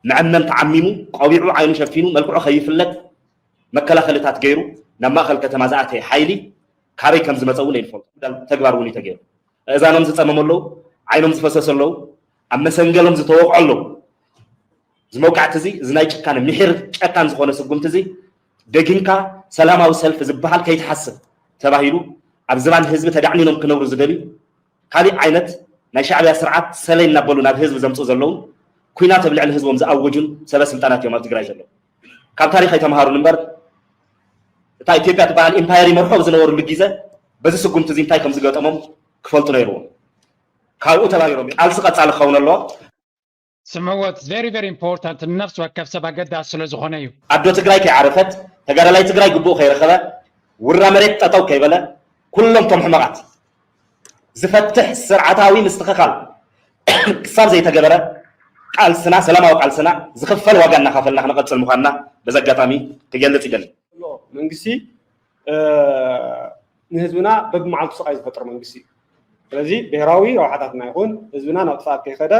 መዐመም ተዓሚሙ ቆቢዑ ዓይኑ ሸፊኑ መልክዑ ከይፍለጥ መከላኸልታት ገይሩ ናብ ማእኸል ከተማ ዝኣተየ ሓይሊ ካበይ ከም ዝመፀ እውን ኣይንፈልጦ። ተግባር እውን እዩ ተገይሩ። እዛኖም ዝፀመሙ ኣለዉ፣ ዓይኖም ዝፈሰሱ ኣለዉ፣ ኣብ መሰንገሎም ዝተወቕዑ ኣለዉ። እዚ መውቃዕቲ እዚ እዚ ናይ ጭካነ ምሒር ጨካን ዝኾነ ስጉምቲ እዚ ደጊምካ ሰላማዊ ሰልፊ ዝበሃል ከይትሓስብ ተባሂሉ ኣብ ዝባን ህዝቢ ተዳዕኒኖም ክነብሩ ዝደልዩ ካሊእ ዓይነት ናይ ሻዕብያ ስርዓት ሰለይ እናበሉ ናብ ህዝቢ ዘምፅኡ ዘለውን ኲናት ኣብ ልዕሊ ህዝቦም ዝኣወጁን ሰበ ስልጣናት እዮም ኣብ ትግራይ ዘለዉ። ካብ ታሪኽ ኣይተምሃሩን እምበር እታ ኢትዮጵያ ትበሃል ኢምፓየር ይመርሑ ኣብ ዝነበሩሉ ግዜ በዚ ስጉምቲ እዚ እንታይ ከም ዝገጠሞም ክፈልጡ ነይርዎም። ካብኡ ተባሂሮም እዩ። ቃልሲ ቀፃሊ ክኸውን ኣለዎ። ስምዕዎ it's very very important ንነፍሲ ወከፍ ሰብ ኣገዳሲ ስለ ዝኾነ እዩ። ኣዶ ትግራይ ከይዓረፈት፣ ተጋዳላይ ትግራይ ግቡእ ከይረኸበ፣ ውራ መሬት ጠጠው ከይበለ፣ ኩሎም እቶም ሕመቓት ዝፈትሕ ስርዓታዊ ምስትኽኻል ክሳብ ዘይተገበረ ቃልስና፣ ሰላማዊ ቃልስና ዝኽፈል ዋጋ እናኸፈልና ክንቐፅል ምዃንና በዚ ኣጋጣሚ ክገልፅ ይደሊ። መንግስቲ ንህዝብና በብመዓልቱ ስቓይ ዝፈጥር መንግስቲ እዩ። ስለዚ ብሄራዊ ረብሓታትና ይኹን ህዝብና ናብ ጥፍኣት ከይኸደ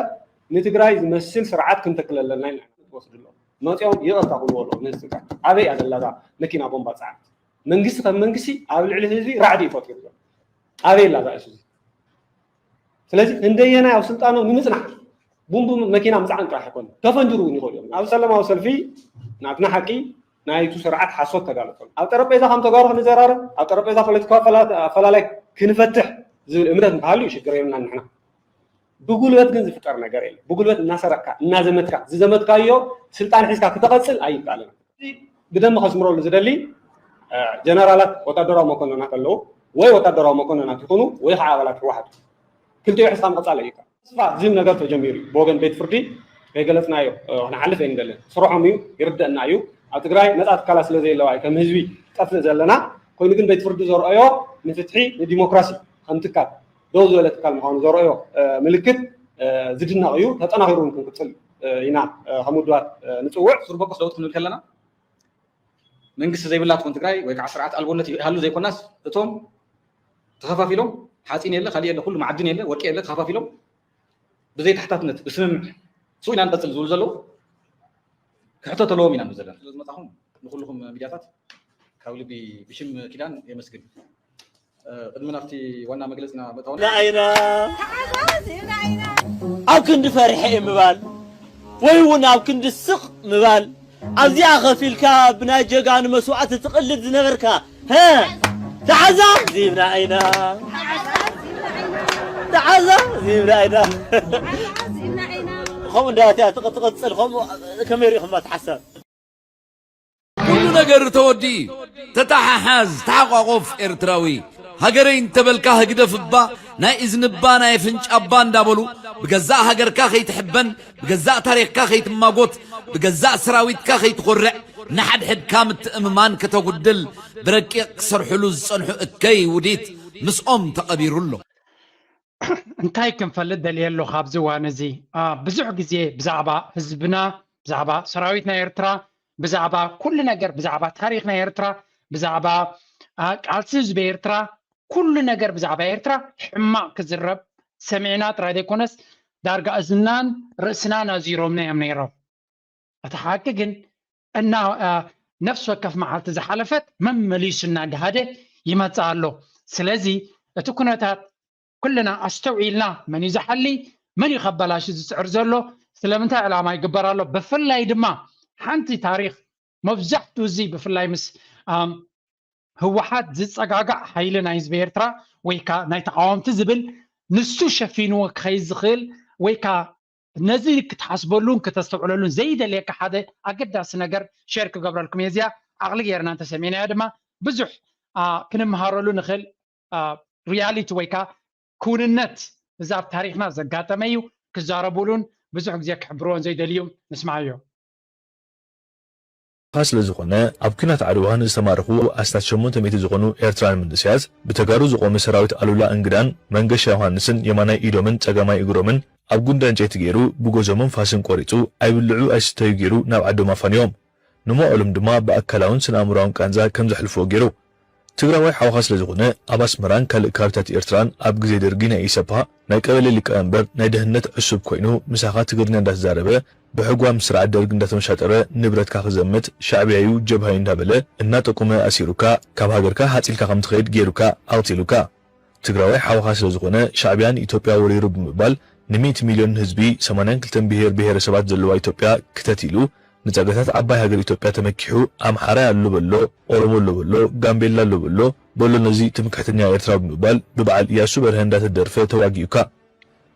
ንትግራይ ዝመስል ስርዓት ክንተክል ኣለና ኢልና ኢና ንወስድ ኣሎ። መፂኦም ይቕርታ ክብልዎ ኣለዎ ንህዝቢ ትግራይ። ኣበይ እያ ዘላ እዛ መኪና ቦምባ ዝፀዓነት? መንግስቲ ከም መንግስቲ ኣብ ልዕሊ ህዝቢ ራዕዲ እዩ ፈጢሩ ዘሎ። ኣበይ ኣላ እዛ እሱ እዚ? ስለዚ ክንደየናይ ኣብ ስልጣኖም ንምፅናሕ ቡምቡ መኪና ምፅዓን ጥራሕ ኣይኮነን፣ ከፈንጅሩ እውን ይኽእሉ እዮም። ኣብ ሰላማዊ ሰልፊ ናትና ሓቂ ናይቲ ስርዓት ሓሶት ተጋልጾም ኣብ ጠረጴዛ ከም ተጋሩ ክንዘራረብ ኣብ ጠረጴዛ ፖለቲካዊ ኣፈላላይ ክንፈትሕ ዝብል እምነት እንተሃልዩ ሽግር የብልናን ንሕና። ብጉልበት ግን ዝፍጠር ነገር የለን። ብጉልበት እናሰረቅካ እናዘመትካ ዝዘመትካዮ ስልጣን ሒዝካ ክተቐፅል ኣይከኣልን። ብደንቢ ከስምረሉ ዝደሊ ጀነራላት ወታደራዊ መኮንናት ኣለዉ ወይ ወታደራዊ መኮንናት ይኹኑ ወይ ከዓ ኣባላት ህወሓት ክልቲኡ ሒዝካ ምቕፃል ኣይከኣል። ተስፋ ዝህብ ነገር ተጀሚሩ እዩ ብወገን ቤት ፍርዲ ከይገለፅናዮ ክንሓልፍ ኣይንደልን። ስርሖም እዩ ይርደአና እዩ። ኣብ ትግራይ ነፃ ትካላት ስለ ዘየለዋ እዩ ከም ህዝቢ ጠፍእ ዘለና። ኮይኑ ግን ቤት ፍርዲ ዘርአዮ ንፍትሒ ንዲሞክራሲ ከም ትካል ደው ዝበለ ትካል ምዃኑ ዘርአዮ ምልክት ዝድነቕ እዩ። ተጠናኺሩ እውን ክንቅፅል ኢና ከም ውድባት ንፅውዕ። ሱር በቆስ ለውጢ ክንብል ከለና መንግስቲ ዘይብላ ትኾን ትግራይ ወይ ከዓ ስርዓት ኣልቦነት ይሃሉ ዘይኮናስ እቶም ተኸፋፊሎም ሓፂን የለ ካሊእ የለ ኩሉ መዓድን የለ ወርቂ የለ ተኸፋፊሎም ብዘይ ተሓታትነት ብስምምዕ ስው ኢና ንቐፅል ዝብሉ ዘለዉ ክሕተተለዎም ኢና ንብል ዘለና። ስለዝመፃኹም ንኩልኹም ሚድያታት ካብ ልቢ ብሽም ኪዳን የመስግን። ቅድሚ ናብቲ ዋና መግለፂና ምእታውና ኢና ኣብ ክንዲ ፈሪሐ እየ ምባል ወይ እውን ኣብ ክንዲ ስቕ ምባል ኣብዚኣ ከፊልካ ብናይ ጀጋኑ መስዋእቲ ትቕልድ ዝነበርካ ሀ ተዓዛዚብና ኢና ተዓዛዚብና ኢና ከምኡ እንዳትያ ትቕፅል ከምኡ ከመይ ሪኢኹማ ትሓሰብ ኩሉ ነገር ተወዲኡ ተተሓሓዝ ተሓቋቆፍ ኤርትራዊ ሃገረይ እንተበልካ ህግደፍ እባ ናይ እዝኒ እባ ናይ ኣፍንጫ እባ እንዳበሉ ብገዛእ ሃገርካ ከይትሕበን ብገዛእ ታሪኽካ ከይትማጎት ብገዛእ ሰራዊትካ ከይትኾርዕ ንሓድሕድካ ምትእምማን ከተጉድል ብረቂቕ ክሰርሕሉ ዝጸንሑ እከይ ውዲት ምስኦም ተቐቢሩ ኣሎ። እንታይ ክንፈልጥ ደልየ ኣለኹ ኣብዚ እዋን እዚ ብዙሕ ግዜ ብዛዕባ ህዝብና ብዛዕባ ሰራዊት ናይ ኤርትራ፣ ብዛዕባ ኩሉ ነገር፣ ብዛዕባ ታሪኽ ናይ ኤርትራ፣ ብዛዕባ ቃልሲ ህዝቢ ኤርትራ፣ ኩሉ ነገር ብዛዕባ ኤርትራ ሕማቕ ክዝረብ ሰሚዕና ጥራይ ዘይኮነስ፣ ዳርጋ እዝናን ርእስናን ኣዚሮምና እዮም ነይሮም። እቲ ሓቂ ግን እና ነፍሲ ወከፍ መዓልቲ ዝሓለፈት መመሊሱ እናጋሃደ ይመጽእ ኣሎ። ስለዚ እቲ ኩነታት ኩልና ኣስተውዒልና፣ መን እዩ ዝሓሊ፣ መን እዩ ከባላሽ ዝፅዕር ዘሎ፣ ስለምንታይ ዕላማ ይግበር ኣሎ፣ ብፍላይ ድማ ሓንቲ ታሪኽ መብዛሕትኡ እዚ ብፍላይ ምስ ህወሓት ዝፀጋጋዕ ሓይሊ ናይ ህዝቢ ኤርትራ ወይ ከዓ ናይ ተቃወምቲ ዝብል ንሱ ሸፊንዎ ክኸይድ ዝኽእል ወይ ከዓ ነዚ ክትሓስበሉን ክተስተውዕለሉን ዘይደልየካ ሓደ ኣገዳሲ ነገር ሸር ክገብረልኩም እየ። እዚኣ ዓቕሊ ጌርና እንተሰሚዕናዮ ድማ ብዙሕ ክንመሃረሉ ንኽእል ሪያሊቲ ወይ ከዓ ክውንነት እዚ ኣብ ታሪኽና ዘጋጠመ እዩ። ክዛረቡሉን ብዙሕ ግዜ ክሕብርዎን ዘይደልዩ ንስማዓዮ። ስለ ዝኾነ ኣብ ኲናት ዓድዋ ንዝተማረኹ ኣስታት ሸሞንተ ሚእቲ ዝኾኑ ኤርትራውያን መንእሰያት ብተጋሩ ዝቖመ ሰራዊት ኣሉላ እንግዳን መንገሻ ዮሃንስን የማናይ ኢዶምን ጸጋማይ እግሮምን ኣብ ጉንዲ ዕንጨይቲ ገይሩ ብጎዞምን ፋስን ቆሪጹ ኣይብልዑ ኣይስተዩ ገይሩ ናብ ዓዶም ኣፋንዮም። ንመዋእሎም ድማ ብኣካላውን ስነ-ኣእምሮኣውን ቃንዛ ከም ዘሕልፍዎ ገይሩ። ትግራዋይ ሓውኻ ስለ ዝኾነ ኣብ ኣስመራን ካልእ ከባቢታት ኤርትራን ኣብ ግዜ ደርጊ ናይ ኢሰፓ ናይ ቀበሌ ሊቀመንበር ናይ ደህንነት ዕሱብ ኮይኑ ምሳኻ ትግርኛ እንዳተዛረበ ብሕጓ ምስ ስርዓት ደርግ እንዳተመሻጠረ ንብረትካ ክዘምት ሻዕብያዩ ጀብሃዩ እንዳበለ እናጠቆመ ኣሲሩካ ካብ ሃገርካ ሃጺልካ ከም ትኸይድ ገይሩካ ኣቕጺሉካ። ትግራዋይ ሓውኻ ስለ ዝኾነ ሻዕብያ ንኢትዮጵያ ወሪሩ ብምባል ንሚእቲ ሚልዮን ህዝቢ ሰማንያን ክልተን ብሄር ብሄረሰባት ዘለዋ ኢትዮጵያ ክተት ኢሉ ንጸጋታት ዓባይ ሃገር ኢትዮጵያ ተመኪሑ ኣምሓራይ ኣሎ በሎ፣ ኦሮሞ ኣሎ በሎ፣ ጋምቤላ ኣሎ በሎ፣ በሎ ነዚ ትምክሕተኛ ኤርትራዊ ብምባል ብበዓል ኢያሱ በርሀ እንዳተደርፈ ተዋጊኡካ።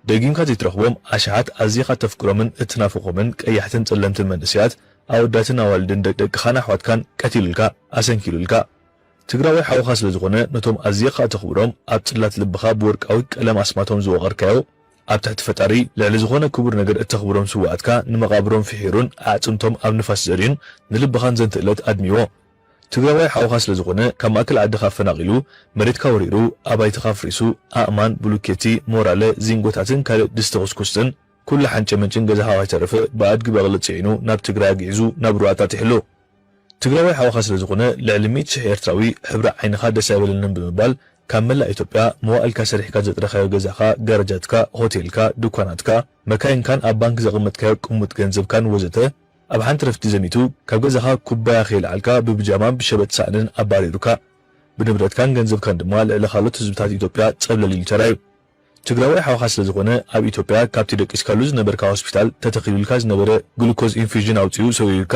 ደጊምካ ዘይትረኽቦም ኣሽሓት ኣዚኻ ተፍቅሮምን እትናፍቖምን ቀያሕትን ጸለምትን መንእሰያት ኣወዳትን ኣዋልድን ደቂ ደቅኻን ኣሕዋትካን ቀቲሉልካ፣ ኣሰንኪሉልካ። ትግራዋይ ሓውኻ ስለ ዝኾነ ነቶም ኣዚኻ እተኽብሮም ኣብ ጽላት ልብኻ ብወርቃዊ ቀለም ኣስማቶም ዝወቐርካዮ ኣብ ትሕቲ ፈጣሪ ልዕሊ ዝኾነ ክቡር ነገር እተኽብሮም ስውኣትካ ንመቓብሮም ፍሒሩን ኣዕጽምቶም ኣብ ንፋስ ዘርዩን ንልብኻን ዘንትእለት ኣድሚዎ። ትግራዋይ ሓውኻ ስለ ዝኾነ ካብ ማእከል ዓድኻ ኣፈናቒሉ መሬትካ ወሪሩ ኣባይትኻ ኣፍሪሱ ኣእማን፣ ብሉኬቲ፣ ሞራለ፣ ዚንጎታትን ካልእ ድስቲ ኩስኩስትን ኩሉ ሓንጨመንጭን ገዛኻ ከይተረፈ ብኣድጊ በቕሊ ጽዒኑ ናብ ትግራይ ኣግዒዙ ናብርኡ ኣጣጢሕሉ። ትግራዋይ ሓውኻ ስለ ዝኾነ ልዕሊ ሚእቲ ሽሕ ኤርትራዊ ሕብሪ ዓይንኻ ደስ ኣይበለንን ብምባል ካብ መላእ ኢትዮጵያ መዋእልካ ሰሪሕካ ዘጥረኻዮ ገዛኻ፣ ጋረጃትካ፣ ሆቴልካ፣ ድኳናትካ፣ መካይንካን ኣብ ባንክ ዘቐመጥካዮ ቅሙጥ ገንዘብካን ወዘተ ኣብ ሓንቲ ረፍቲ ዘሚቱ ካብ ገዛኻ ኩባያ ከይልዓልካ ብብጃማን ብሸበጥ ሳእንን ኣባሪሩካ። ብንብረትካን ገንዘብካን ድማ ልዕሊ ካልኦት ህዝብታት ኢትዮጵያ ጸብለል ኢሉ ተራእዩ። ትግራዋይ ሓውኻ ስለ ዝኾነ ኣብ ኢትዮጵያ ካብቲ ደቂስካሉ ዝነበርካ ሆስፒታል ተተኺሉልካ ዝነበረ ግሉኮዝ ኢንፊውዥን ኣውጺኡ ሰዊኡካ።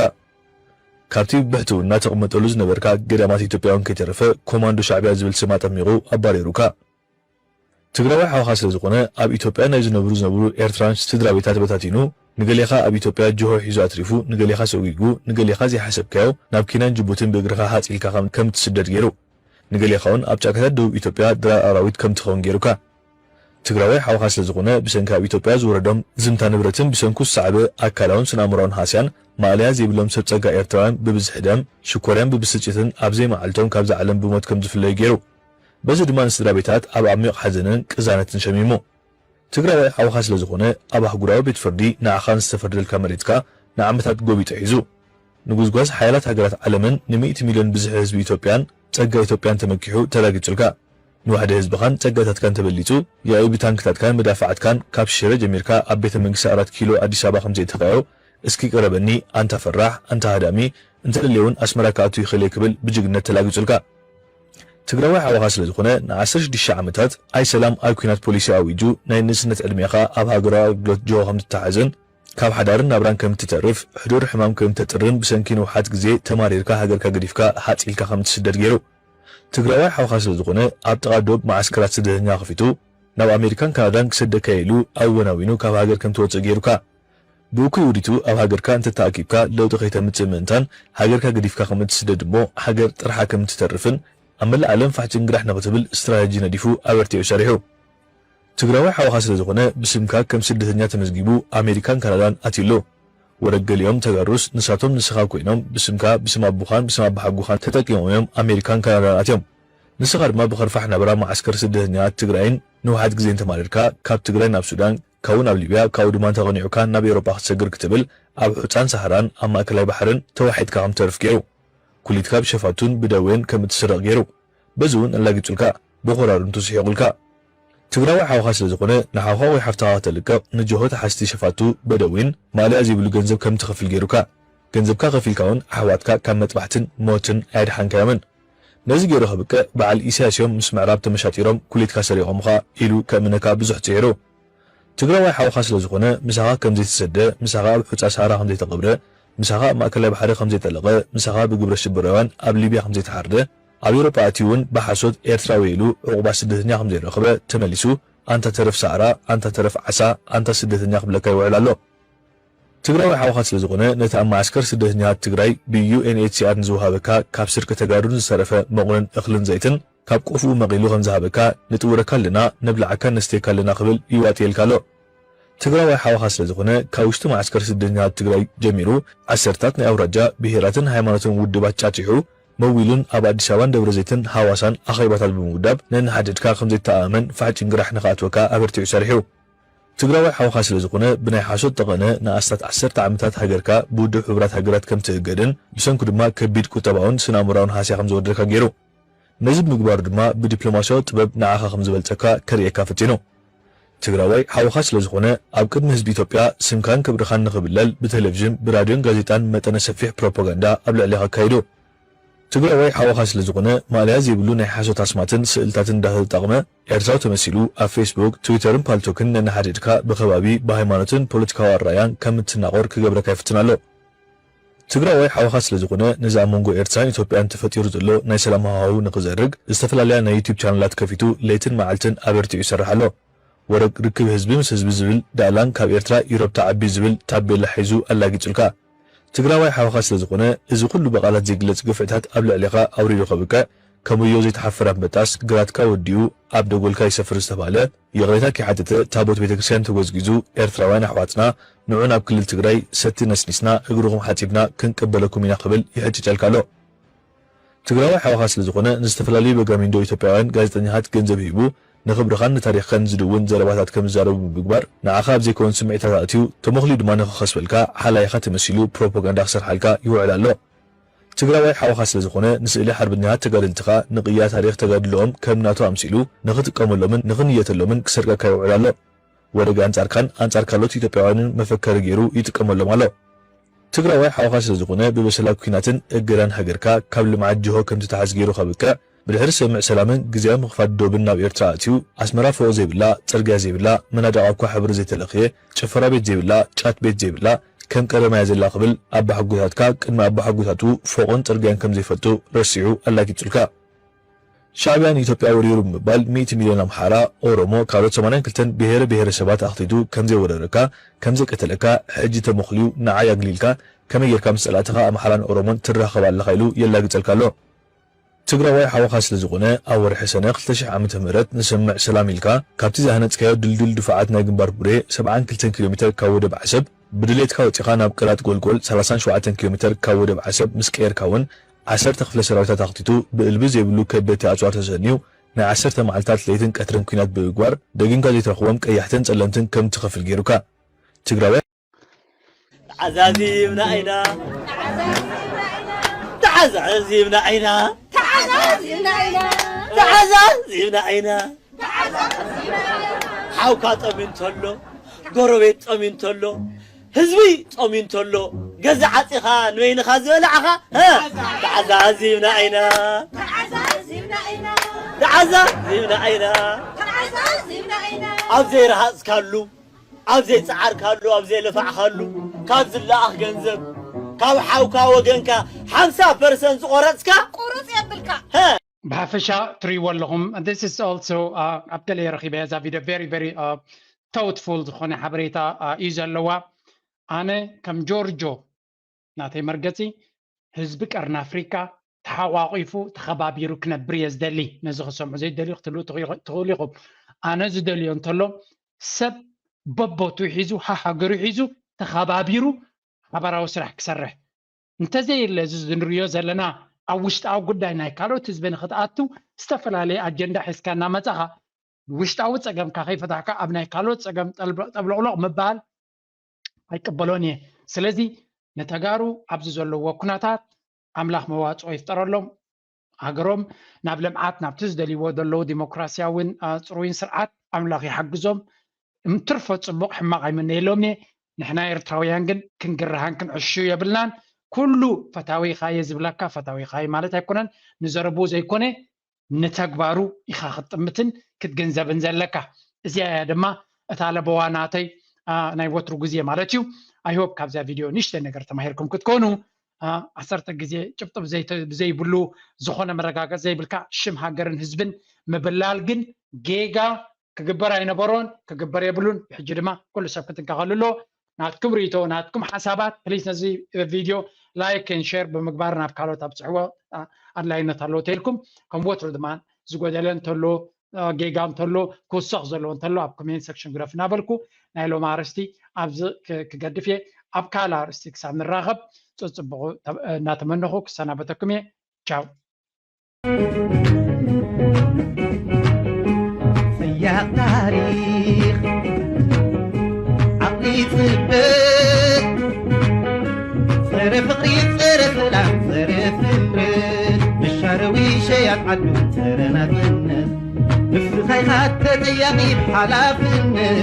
ካብቲ ብሕትውና ተቕመጠሉ ዝነበርካ ገዳማት ኢትዮጵያ እውን ከይተረፈ ኮማንዶ ሻዕብያ ዝብል ስም ኣጠሚቑ ኣባሪሩካ። ትግራዋይ ሓውኻ ስለ ዝኾነ ኣብ ኢትዮጵያ ናይ ዝነብሩ ዝነብሩ ኤርትራውያን ስድራ ቤታት በታቲኑ ንገሌኻ ኣብ ኢትዮጵያ ጅሆ ሒዙ ኣትሪፉ ንገሌኻ ሰጒጉ ንገሌኻ ዘይሓሰብካዮ ናብ ኬንያን ጅቡትን ብእግርኻ ሃጽ ኢልካ ከም ከም እትስደድ ገይሩ። ንገሌኻ እውን ኣብ ጫካታት ደቡብ ኢትዮጵያ ድራር ኣራዊት ከም ትኸውን ገይሩካ። ትግራዋይ ሓውኻ ስለ ዝኾነ ብሰንኪ ኣብ ኢትዮጵያ ዝወረዶም ዝምታ ንብረትን ብሰንኩ ዝሰዓበ ኣካላውን ስነ-ኣእምሮኣውን ሃስያን ማእለያ ዘይብሎም ሰብ ጸጋ ኤርትራውያን ብብዝሒ ደም ሽኮርያን ብብስጭትን ኣብ ዘይመዓልቶም ካብዛ ዓለም ብሞት ከም ዝፍለዩ ገይሩ። በዚ ድማ ንስድራ ቤታት ኣብ ዓሚቕ ሓዘንን ቅዛነትን ሸሚሙ። ትግራዋይ ሓውኻ ስለ ዝኾነ ኣብ ኣህጉራዊ ቤት ፍርዲ ንዓኻ ንዝተፈርደልካ መሬትካ ንዓመታት ጎቢጡ ሒዙ። ንጉዝጓዝ ሓያላት ሃገራት ዓለምን ንሚእቲ ሚልዮን ብዝሒ ህዝቢ ኢትዮጵያን ጸጋ ኢትዮጵያን ተመኪሑ ተላጊጹልካ። ንዋሕዲ ህዝብኻን ጸጋታትካን ተበሊጹ፣ ያኢ ብታንክታትካን መዳፍዓትካን ካብ ሽረ ጀሚርካ ኣብ ቤተ መንግስቲ ኣራት ኪሎ ኣዲስ ኣበባ ከም ዘእተኻዮ፣ እስኪ ቅረበኒ ኣንታ ፈራሕ፣ ኣንታ ሃዳሚ፣ እንተደልየ እውን ኣስመራ ክኣቱ ይኽእል እየ ክብል ብጅግነት ተላጊጹልካ። ትግራዋይ ሓውኻ ስለ ዝኾነ ንዓሰርተ ሽዱሽተ ዓመታት ኣይ ሰላም ኣይ ኲናት ፖሊሲ ኣዊጁ ናይ ንእስነት ዕድሜኻ ኣብ ሃገራዊ ኣገልግሎት ጅሆ ከም ትተሓዝን ካብ ሓዳርን ናብራን ከም እትተርፍ፣ ሕዱር ሕማም ከም እተጥርን ብሰንኪ ንውሓት ግዜ ተማሪርካ ሃገርካ ገዲፍካ ሃጽ ኢልካ ከም እትስደድ ገይሩ። ትግራዋይ ሓውኻ ስለ ዝኾነ ኣብ ጥቓ ዶብ መዓስከራት ስደተኛ ከፊቱ ናብ ኣሜሪካን ካናዳን ክሰደካ ኢሉ ኣወናዊኑ ካብ ሃገር ከም ትወጽእ ገይሩካ። ብእኩይ ውዲቱ ኣብ ሃገርካ እንተተኣኪብካ ለውጢ ከይተምጽእ ምእንታን ሃገርካ ገዲፍካ ከም እትስደድ እሞ ሃገር ጥርሓ ከም እትተርፍን ኣብ መላእ ዓለም ፋሕ ጭንግራሕ ንኽትብል ስትራተጂ ነዲፉ ኣበርቲዑ ሰሪሑ። ትግራዋይ ሓውኻ ስለ ዝኾነ ብስምካ ከም ስደተኛ ተመዝጊቡ ኣሜሪካን ካናዳን ኣትዩ ኣሎ። ወረግ ገሊኦም ተጋሩስ ንሳቶም ንስኻ ኮይኖም ብስምካ፣ ብስም ኣቦኻን ብስም ኣባሓጎኻን ተጠቂሞም እዮም ኣሜሪካን ካናዳን ኣትዮም። ንስኻ ድማ ብኸርፋሕ ናብራ መዓስከር ስደተኛታት ትግራይን ንውሓት ግዜን ተማሪርካ ካብ ትግራይ ናብ ሱዳን፣ ካብኡ ናብ ሊብያ፣ ካብኡ ድማ እንተቐኒዑካ ናብ ኤውሮጳ ክትሰግር ክትብል ኣብ ሑጻን ሳህራን ኣብ ማእከላይ ባሕርን ተዋሒጥካ ከም ትተርፍ ገይሩ። ኩሊትካ ብሸፋቱን ብደዌን ከም እትስረቕ ገይሩ። በዚ እውን ኣላጊጹልካ፣ ብኾራርምቱ ስሒቑልካ። ትግራዋይ ሓውኻ ስለ ዝኾነ፣ ንሓውኻ ወይ ሓፍትኻ ከተልቅቕ፣ ንጅሆ ተሓዝቲ ሸፋቱ በደዊን ማእለያ ዘይብሉ ገንዘብ ከም ትኸፍል ገይሩካ። ገንዘብካ ከፊልካ እውን ኣሕዋትካ ካብ መጥባሕትን ሞትን ኣየድሓንካዮምን። ነዚ ገይሩ ከብቅዕ፣ በዓል ኢሳያስ እዮም ምስ ምዕራብ ተመሻጢሮም ኩሊትካ ሰሪቖምኻ ኢሉ ከእምነካ ብዙሕ ጽዒሩ። ትግራዋይ ሓውኻ ስለ ዝኾነ፣ ምሳኻ ከም ዘይተሰደ፣ ምሳኻ ኣብ ሑጻ ሰሃራ ከም ዘይተቐብረ፣ ምሳኻ ኣብ ማእከላይ ባሕሪ ከም ዘይጠለቐ፣ ምሳኻ ብግብረ ሽበራውያን ኣብ ሊብያ ከም ዘይተሓርደ፣ ኣብ ኤውሮጳ ኣትዩ እውን ብሓሶት ኤርትራዊ ኢሉ ዕቑባ ስደተኛ ከም ዘይረኸበ ተመሊሱ፣ ኣንታ ተረፍ ሰሃራ፣ ኣንታ ተረፍ ዓሳ፣ ኣንታ ስደተኛ ክብለካ ይውዕል ኣሎ። ትግራዋይ ሓውኻ ስለ ዝኾነ፣ ነቲ ኣብ መዓስከር ስደተኛታት ትግራይ ብ ዩ ኤን ኤች ሲ ኣር ንዝወሃበካ ካብ ስርቂ ተጋሩን ዝተረፈ መቑሎን እኽልን ዘይትን ካብ ቆፍኡ መቒሉ ከም ዝሃበካ፣ ንጥውረካ ኣለና፣ ነብልዓካ ነስተየካ ኣለና ክብል ይዋጥየልካ ኣሎ። ትግራዋይ ሓውኻ ስለ ዝኾነ፣ ካብ ውሽጢ መዓስከር ስደተኛታት ትግራይ ጀሚሩ፣ ዓሰርታት ናይ ኣውራጃ፣ ብሄራትን ሃይማኖትን ውድባት ጫጭሑ፣ መዊሉን ኣብ ኣዲስ ኣበባን ደብረ ዘይትን ሃዋሳን ኣኼባታት ብምውዳብ፣ ነንሓድሕድካ ከም ዘይተኣማመን ፋሕ ጭንግራሕ ንኽኣትወካ ኣበርቲዑ ሰሪሑ። ትግራዋይ ሓውኻ ስለ ዝኾነ፣ ብናይ ሓሶት ጠቐነ ንኣስታት ዓሰርተ ዓመታት ሃገርካ ብውድብ ሕቡራት ሃገራት ከም ትእገድን፣ ብሰንኩ ድማ ከቢድ ቁጠባውን ስነ-ኣእምሮኣውን ሃስያ ከም ዝወርደካ ገይሩ። ነዚ ብምግባሩ ድማ ብዲፕሎማስያዊ ጥበብ ንዓኻ ከም ዝበልጸካ ከርእየካ ፈቲኑ። ትግራዋይ ሓውኻ ስለ ዝኾነ፣ ኣብ ቅድሚ ህዝቢ ኢትዮጵያ ስምካን ክብርኻን ንኽብለል ብቴሌቪዥን፣ ብራድዮን ጋዜጣን መጠነ ሰፊሕ ፕሮፓጋንዳ ኣብ ልዕሌኻ ኣካይዱ። ትግራዋይ ሓውኻ ስለ ዝኾነ፣ ማእለያ ዘይብሉ ናይ ሓሶት ኣስማትን ስእልታትን እንዳተጠቕመ፣ ኤርትራዊ ተመሲሉ ኣብ ፌስቡክ፣ ትዊተርን ፓልቶክን ነንሓድሕድካ ብኸባቢ፣ ብሃይማኖትን ፖለቲካዊ ኣረኣእያን ከም እትናቖር ክገብረካ ይፍትን ኣሎ። ትግራዋይ ሓውኻ ስለ ዝኾነ፣ ነዚ ኣብ መንጎ ኤርትራን ኢትዮጵያን ተፈጢሩ ዘሎ ናይ ሰላም ሃዋህው ንኽዘርግ፣ ዝተፈላለያ ናይ ዩቱብ ቻነላት ከፊቱ ለይትን መዓልትን ኣበርቲዑ ይሰርሕ ኣሎ። ወረ ርክብ ህዝቢ ምስ ህዝቢ ዝብል ዳእላን ካብ ኤርትራ ኢሮብ ትዓቢ ዝብል ታቤላ ሒዙ ኣላጊጹልካ። ትግራዋይ ሓውኻ ስለ ዝኾነ፣ እዚ ኩሉ ብቓላት ዘይግለጽ ግፍዕታት ኣብ ልዕሌኻ ኣውሪዱ ከብቅዕ፣ ከም ወዮ ዘይተሓፍር ኣንበጣስ ግራትካ ወዲኡ ኣብ ደጎልካ ይሰፍር ዝተባህለ፣ ይቕሬታ ከይሓተተ ታቦት ቤተክርስትያን ተጎዝጊዙ፣ ኤርትራውያን ኣሕዋትና፣ ንዑ ናብ ክልል ትግራይ፣ ሰቲ ነስኒስና፣ እግርኹም ሓጺብና ክንቅበለኩም ኢና ክብል ይሕጭጨልካ ኣሎ። ትግራዋይ ሓውኻ ስለ ዝኾነ፣ ንዝተፈላለዩ በጋሚንዶ ኢትዮጵያውያን ጋዜጠኛታት ገንዘብ ሂቡ፣ ንኽብርኻን ንታሪኽካን ዝድውን ዘረባታት ከም ዝዛረቡ ብምግባር፣ ንዓኻ ኣብ ዘይከውን ስምዒታት ኣእትዩ፣ ተመኽልዩ ድማ ንኽኸስበልካ፣ ሓላይኻ ተመሲሉ ፕሮፓጋንዳ ክሰርሓልካ ይውዕል ኣሎ። ትግራዋይ ሓውኻ ስለ ዝኾነ፣ ንስእሊ ሓርበኛታት ተጋደልትኻ፣ ንቕያ ታሪኽ ተጋድሎኦም ከም ናቱ ኣምሲሉ ንኽጥቀመሎምን ንኽንየተሎምን ክሰርቀካ ይውዕል ኣሎ። ወረግ ኣንጻርካን ኣንጻር ካልኦት ኢትዮጵያውያንን መፈከሪ ገይሩ ይጥቀመሎም ኣሎ። ትግራዋይ ሓውኻ ስለ ዝኾነ፣ ብበሰላ ኲናትን እገዳን ሃገርካ ካብ ልምዓት ጅሆ ከም ትተሓዝ ገይሩ ከብቅዕ፣ ብድሕሪ ስምምዕ ሰላምን ግዝያዊ ምኽፋት ዶብን ናብ ኤርትራ ኣእትዩ፣ ኣስመራ ፎቕ ዘይብላ፣ ጽርግያ ዘይብላ፣ መናድቓ እኳ ሕብሪ ዘይተለኽየ፣ ጭፈራ ቤት ዘይብላ፣ ጫት ቤት ዘይብላ፣ ከም ቀደማያ ዘላ ክብል ኣባሓጎታትካ ቅድሚ ኣባሓጎታቱ ፎቕን ጽርግያን ከም ዘይፈልጡ ረሲዑ ኣላጊጹልካ። ሻዕብያ ንኢትዮጵያ ወሪሩ ብምባል ሚእቲ ሚልዮን ኣምሓራ፣ ኦሮሞ፣ ካልኦት ሰማንያን ክልተን ብሄረ ብሄረሰባት ኣኽቲቱ ከም ዘይወረረካ፣ ከም ዘይቀተለካ፣ ሕጂ ተመኹልዩ ንዓይ ኣግሊልካ ከመይ ጌርካ ምስ ጸላእትኻ ኣምሓራን ኦሮሞን ትራኸብ ኣለኻ ኢሉ የላግጸልካ ኣሎ። ትግራዋይ ሓውኻ ስለ ዝኾነ፣ ኣብ ወርሒ ሰነ ክልተ ሽሕ ዓመተ ምህረት ንስምምዕ ሰላም ኢልካ፣ ካብቲ ዝሃነጽካዮ ድልዱል ድፋዓት ናይ ግንባር ቡሬ፣ ሰብዓን ክልተን ኪሎ ሜተር ካብ ወደብ ዓሰብ፣ ብድሌትካ ወጺኻ ናብ ቅላጥ ጎልጎል፣ ሰላሳን ሸውዓተን ኪሎ ሜተር ካብ ወደብ ዓሰብ ምስ ቀየርካ እውን፣ ዓሰርተ ክፍለ ሰራዊታት ኣኽቲቱ፣ ብእልቢ ዘይብሉ ከበድቲ ኣጽዋር ተሰንዩ፣ ናይ ዓሰርተ መዓልታት ለይትን ቀትርን ኲናት ብምግባር፣ ደጊምካ ዘይትረኽቦም ቀያሕትን ጸለምትን ከም ትኸፍል ገይሩካ። ትግራዋይ ተዓዛዚብና ኢና፣ ተዓዛዚብና ኢና፣ ተዓዛዚብና ኢና፣ ተዓዛዚብና ኢና። ሓውካ ጸምዩ እንተሎ፣ ጎረቤት ጸምዩ እንተሎ፣ ህዝቢ ጸምዩ እንተሎ፣ ገዛ ዓጺኻ ንበይንኻ ዝበላዕኻ፣ እ፣ ተዓዛዚብና ኢና፣ ተዓዛዚብና ኢና፣ ተዓዛዚብና ኢና። ተዓዛዚብና ኢና። ኣብ ዘይረሃጽካሉ፣ ኣብ ዘይጸዓርካሉ፣ ኣብ ዘይለፋዕካሉ፣ ካብ ዝለኣኽ ገንዘብ፣ ካብ ሓውካ ወገንካ ሓምሳ ፐርሰንት ዝቖረጽካ፣ ቁሩጽ የብልካ። ሀ። ብሓፈሻ ትርእይዎ ኣለኹም። This is also, uh, ኣብ ገለ ረኺበ እዛ ቪድዮ very, very, uh, thoughtful ዝኾነ ሓበሬታ፣ uh፣ እዩ ዘለዋ። ኣነ ከም ጆርጆ ናተይ መርገጺ፣ ህዝቢ ቀርኒ ኣፍሪቃ ተሓቋቒፉ ተኸባቢሩ ክነብር እየ ዝደሊ። ነዚ ክሰምዑ ዘይደልዩ ክትህልዉ ትኽእሉ ኢኹም። ኣነ ዝደልዮ እንተሎ፣ ሰብ በቦቱ ሒዙ፣ ሃሃገሩ ሒዙ፣ ተኸባቢሩ ሓባራዊ ስራሕ ክሰርሕ። እንተዘየለ፣ እዚ እንሪኦ ዘለና ኣብ ውሽጣዊ ጉዳይ ናይ ካልኦት ህዝቢ ንኽትኣቱ ዝተፈላለየ ኣጀንዳ ሒዝካ እናመጻኻ፣ ውሽጣዊ ፀገምካ ከይፈታሕካ ኣብ ናይ ካልኦት ፀገም ጠልበ- ጠብለቕሎቕ ምባል ኣይቅበሎን እየ። ስለዚ ንተጋሩ ኣብዚ ዘለዎ ኩነታት ኣምላኽ መዋፅኦ ይፍጠረሎም። ሃገሮም ናብ ልምዓት ናብቲ ዝደልይዎ ዘለዉ ዲሞክራሲያውን አ፣ ፅሩይን ስርዓት ኣምላኽ ይሓግዞም። እምትርፎ ፅቡቕ ሕማቕ ኣይምነየሎም እየ። ንሕና ኤርትራውያን ግን ክንግርሃን ክንዕሹ የብልናን። ኩሉ ፈታዊኻየ ዝብለካ ፈታዊኻየ ማለት ኣይኮነን። ንዘረብኡ ዘይኮነ ንተግባሩ ኢኻ ክትጥምትን ክትግንዘብን ዘለካ። እዚኣ እያ ድማ እታ ለበዋ ናተይ አ፣ ናይ ወትሩ ግዜ ማለት እዩ። ኣይሆፕ ካብዛ ቪድዮ ንእሽተይ ነገር ተማሂርኩም ክትኮኑ አ፣ ዓሰርተ ግዜ ጭብጢ ብዘይተ- ብዘይብሉ ዝኾነ መረጋገፂ ዘይብልካ ሽም ሃገርን ህዝብን ምብላል ግን ጌጋ ክግበር ኣይነበሮን ክግበር የብሉን። ሕጂ ድማ ኩሉ ሰብ ክጥንቀቐሉ ኣሎ። ናትኩም ርእቶ ናትኩም ሓሳባት ፕሊስ ነዚ ቪድዮ ላይክ ን ሼር ብምግባር ናብ ካልኦት ኣብፅሕዎ አ፣ ኣድላይነት ኣለዎ ተልኩም። ከም ወትሩ ድማ ዝጎደለ እንተሎ አ፣ ጌጋ እንተሎ ክውሰኽ ዘለዎ እንተሎ ኣብ ኮሜንት ሴክሽን ግደፉ እናበልኩ ናይ ሎሚ ኣርእስቲ ኣብዚ ክ- ክገድፍ እየ። ኣብ ካልእ ኣርእስቲ ክሳብ ንራኸብ ፅፅብቑ እናተመነኹ ክሰናበተኩም እየ። ቻው። ሰያቕ ታሪኽ ዓቕሊ ይፅበ ፀረ ፍቕሪ ፀረ ሰላም ፀረ ስምረት መሻረዊ ሸያት ዓዱ ፀረ ናፅነት ንስኻ ኢኻ ተጠያቒ ብሓላፍነት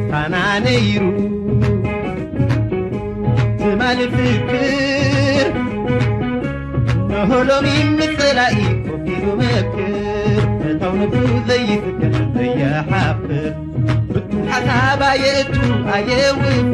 ፋና ነይሩ ትማሊ ፍክር ንሆ ሎሚ ንጸላኢ ኮፍ ኢሉ መክር ፈታው ነብሱ ዘይፍክር ዘይሓፍር ብቱም ሓሳብ ኣየእቱ ኣየውፍር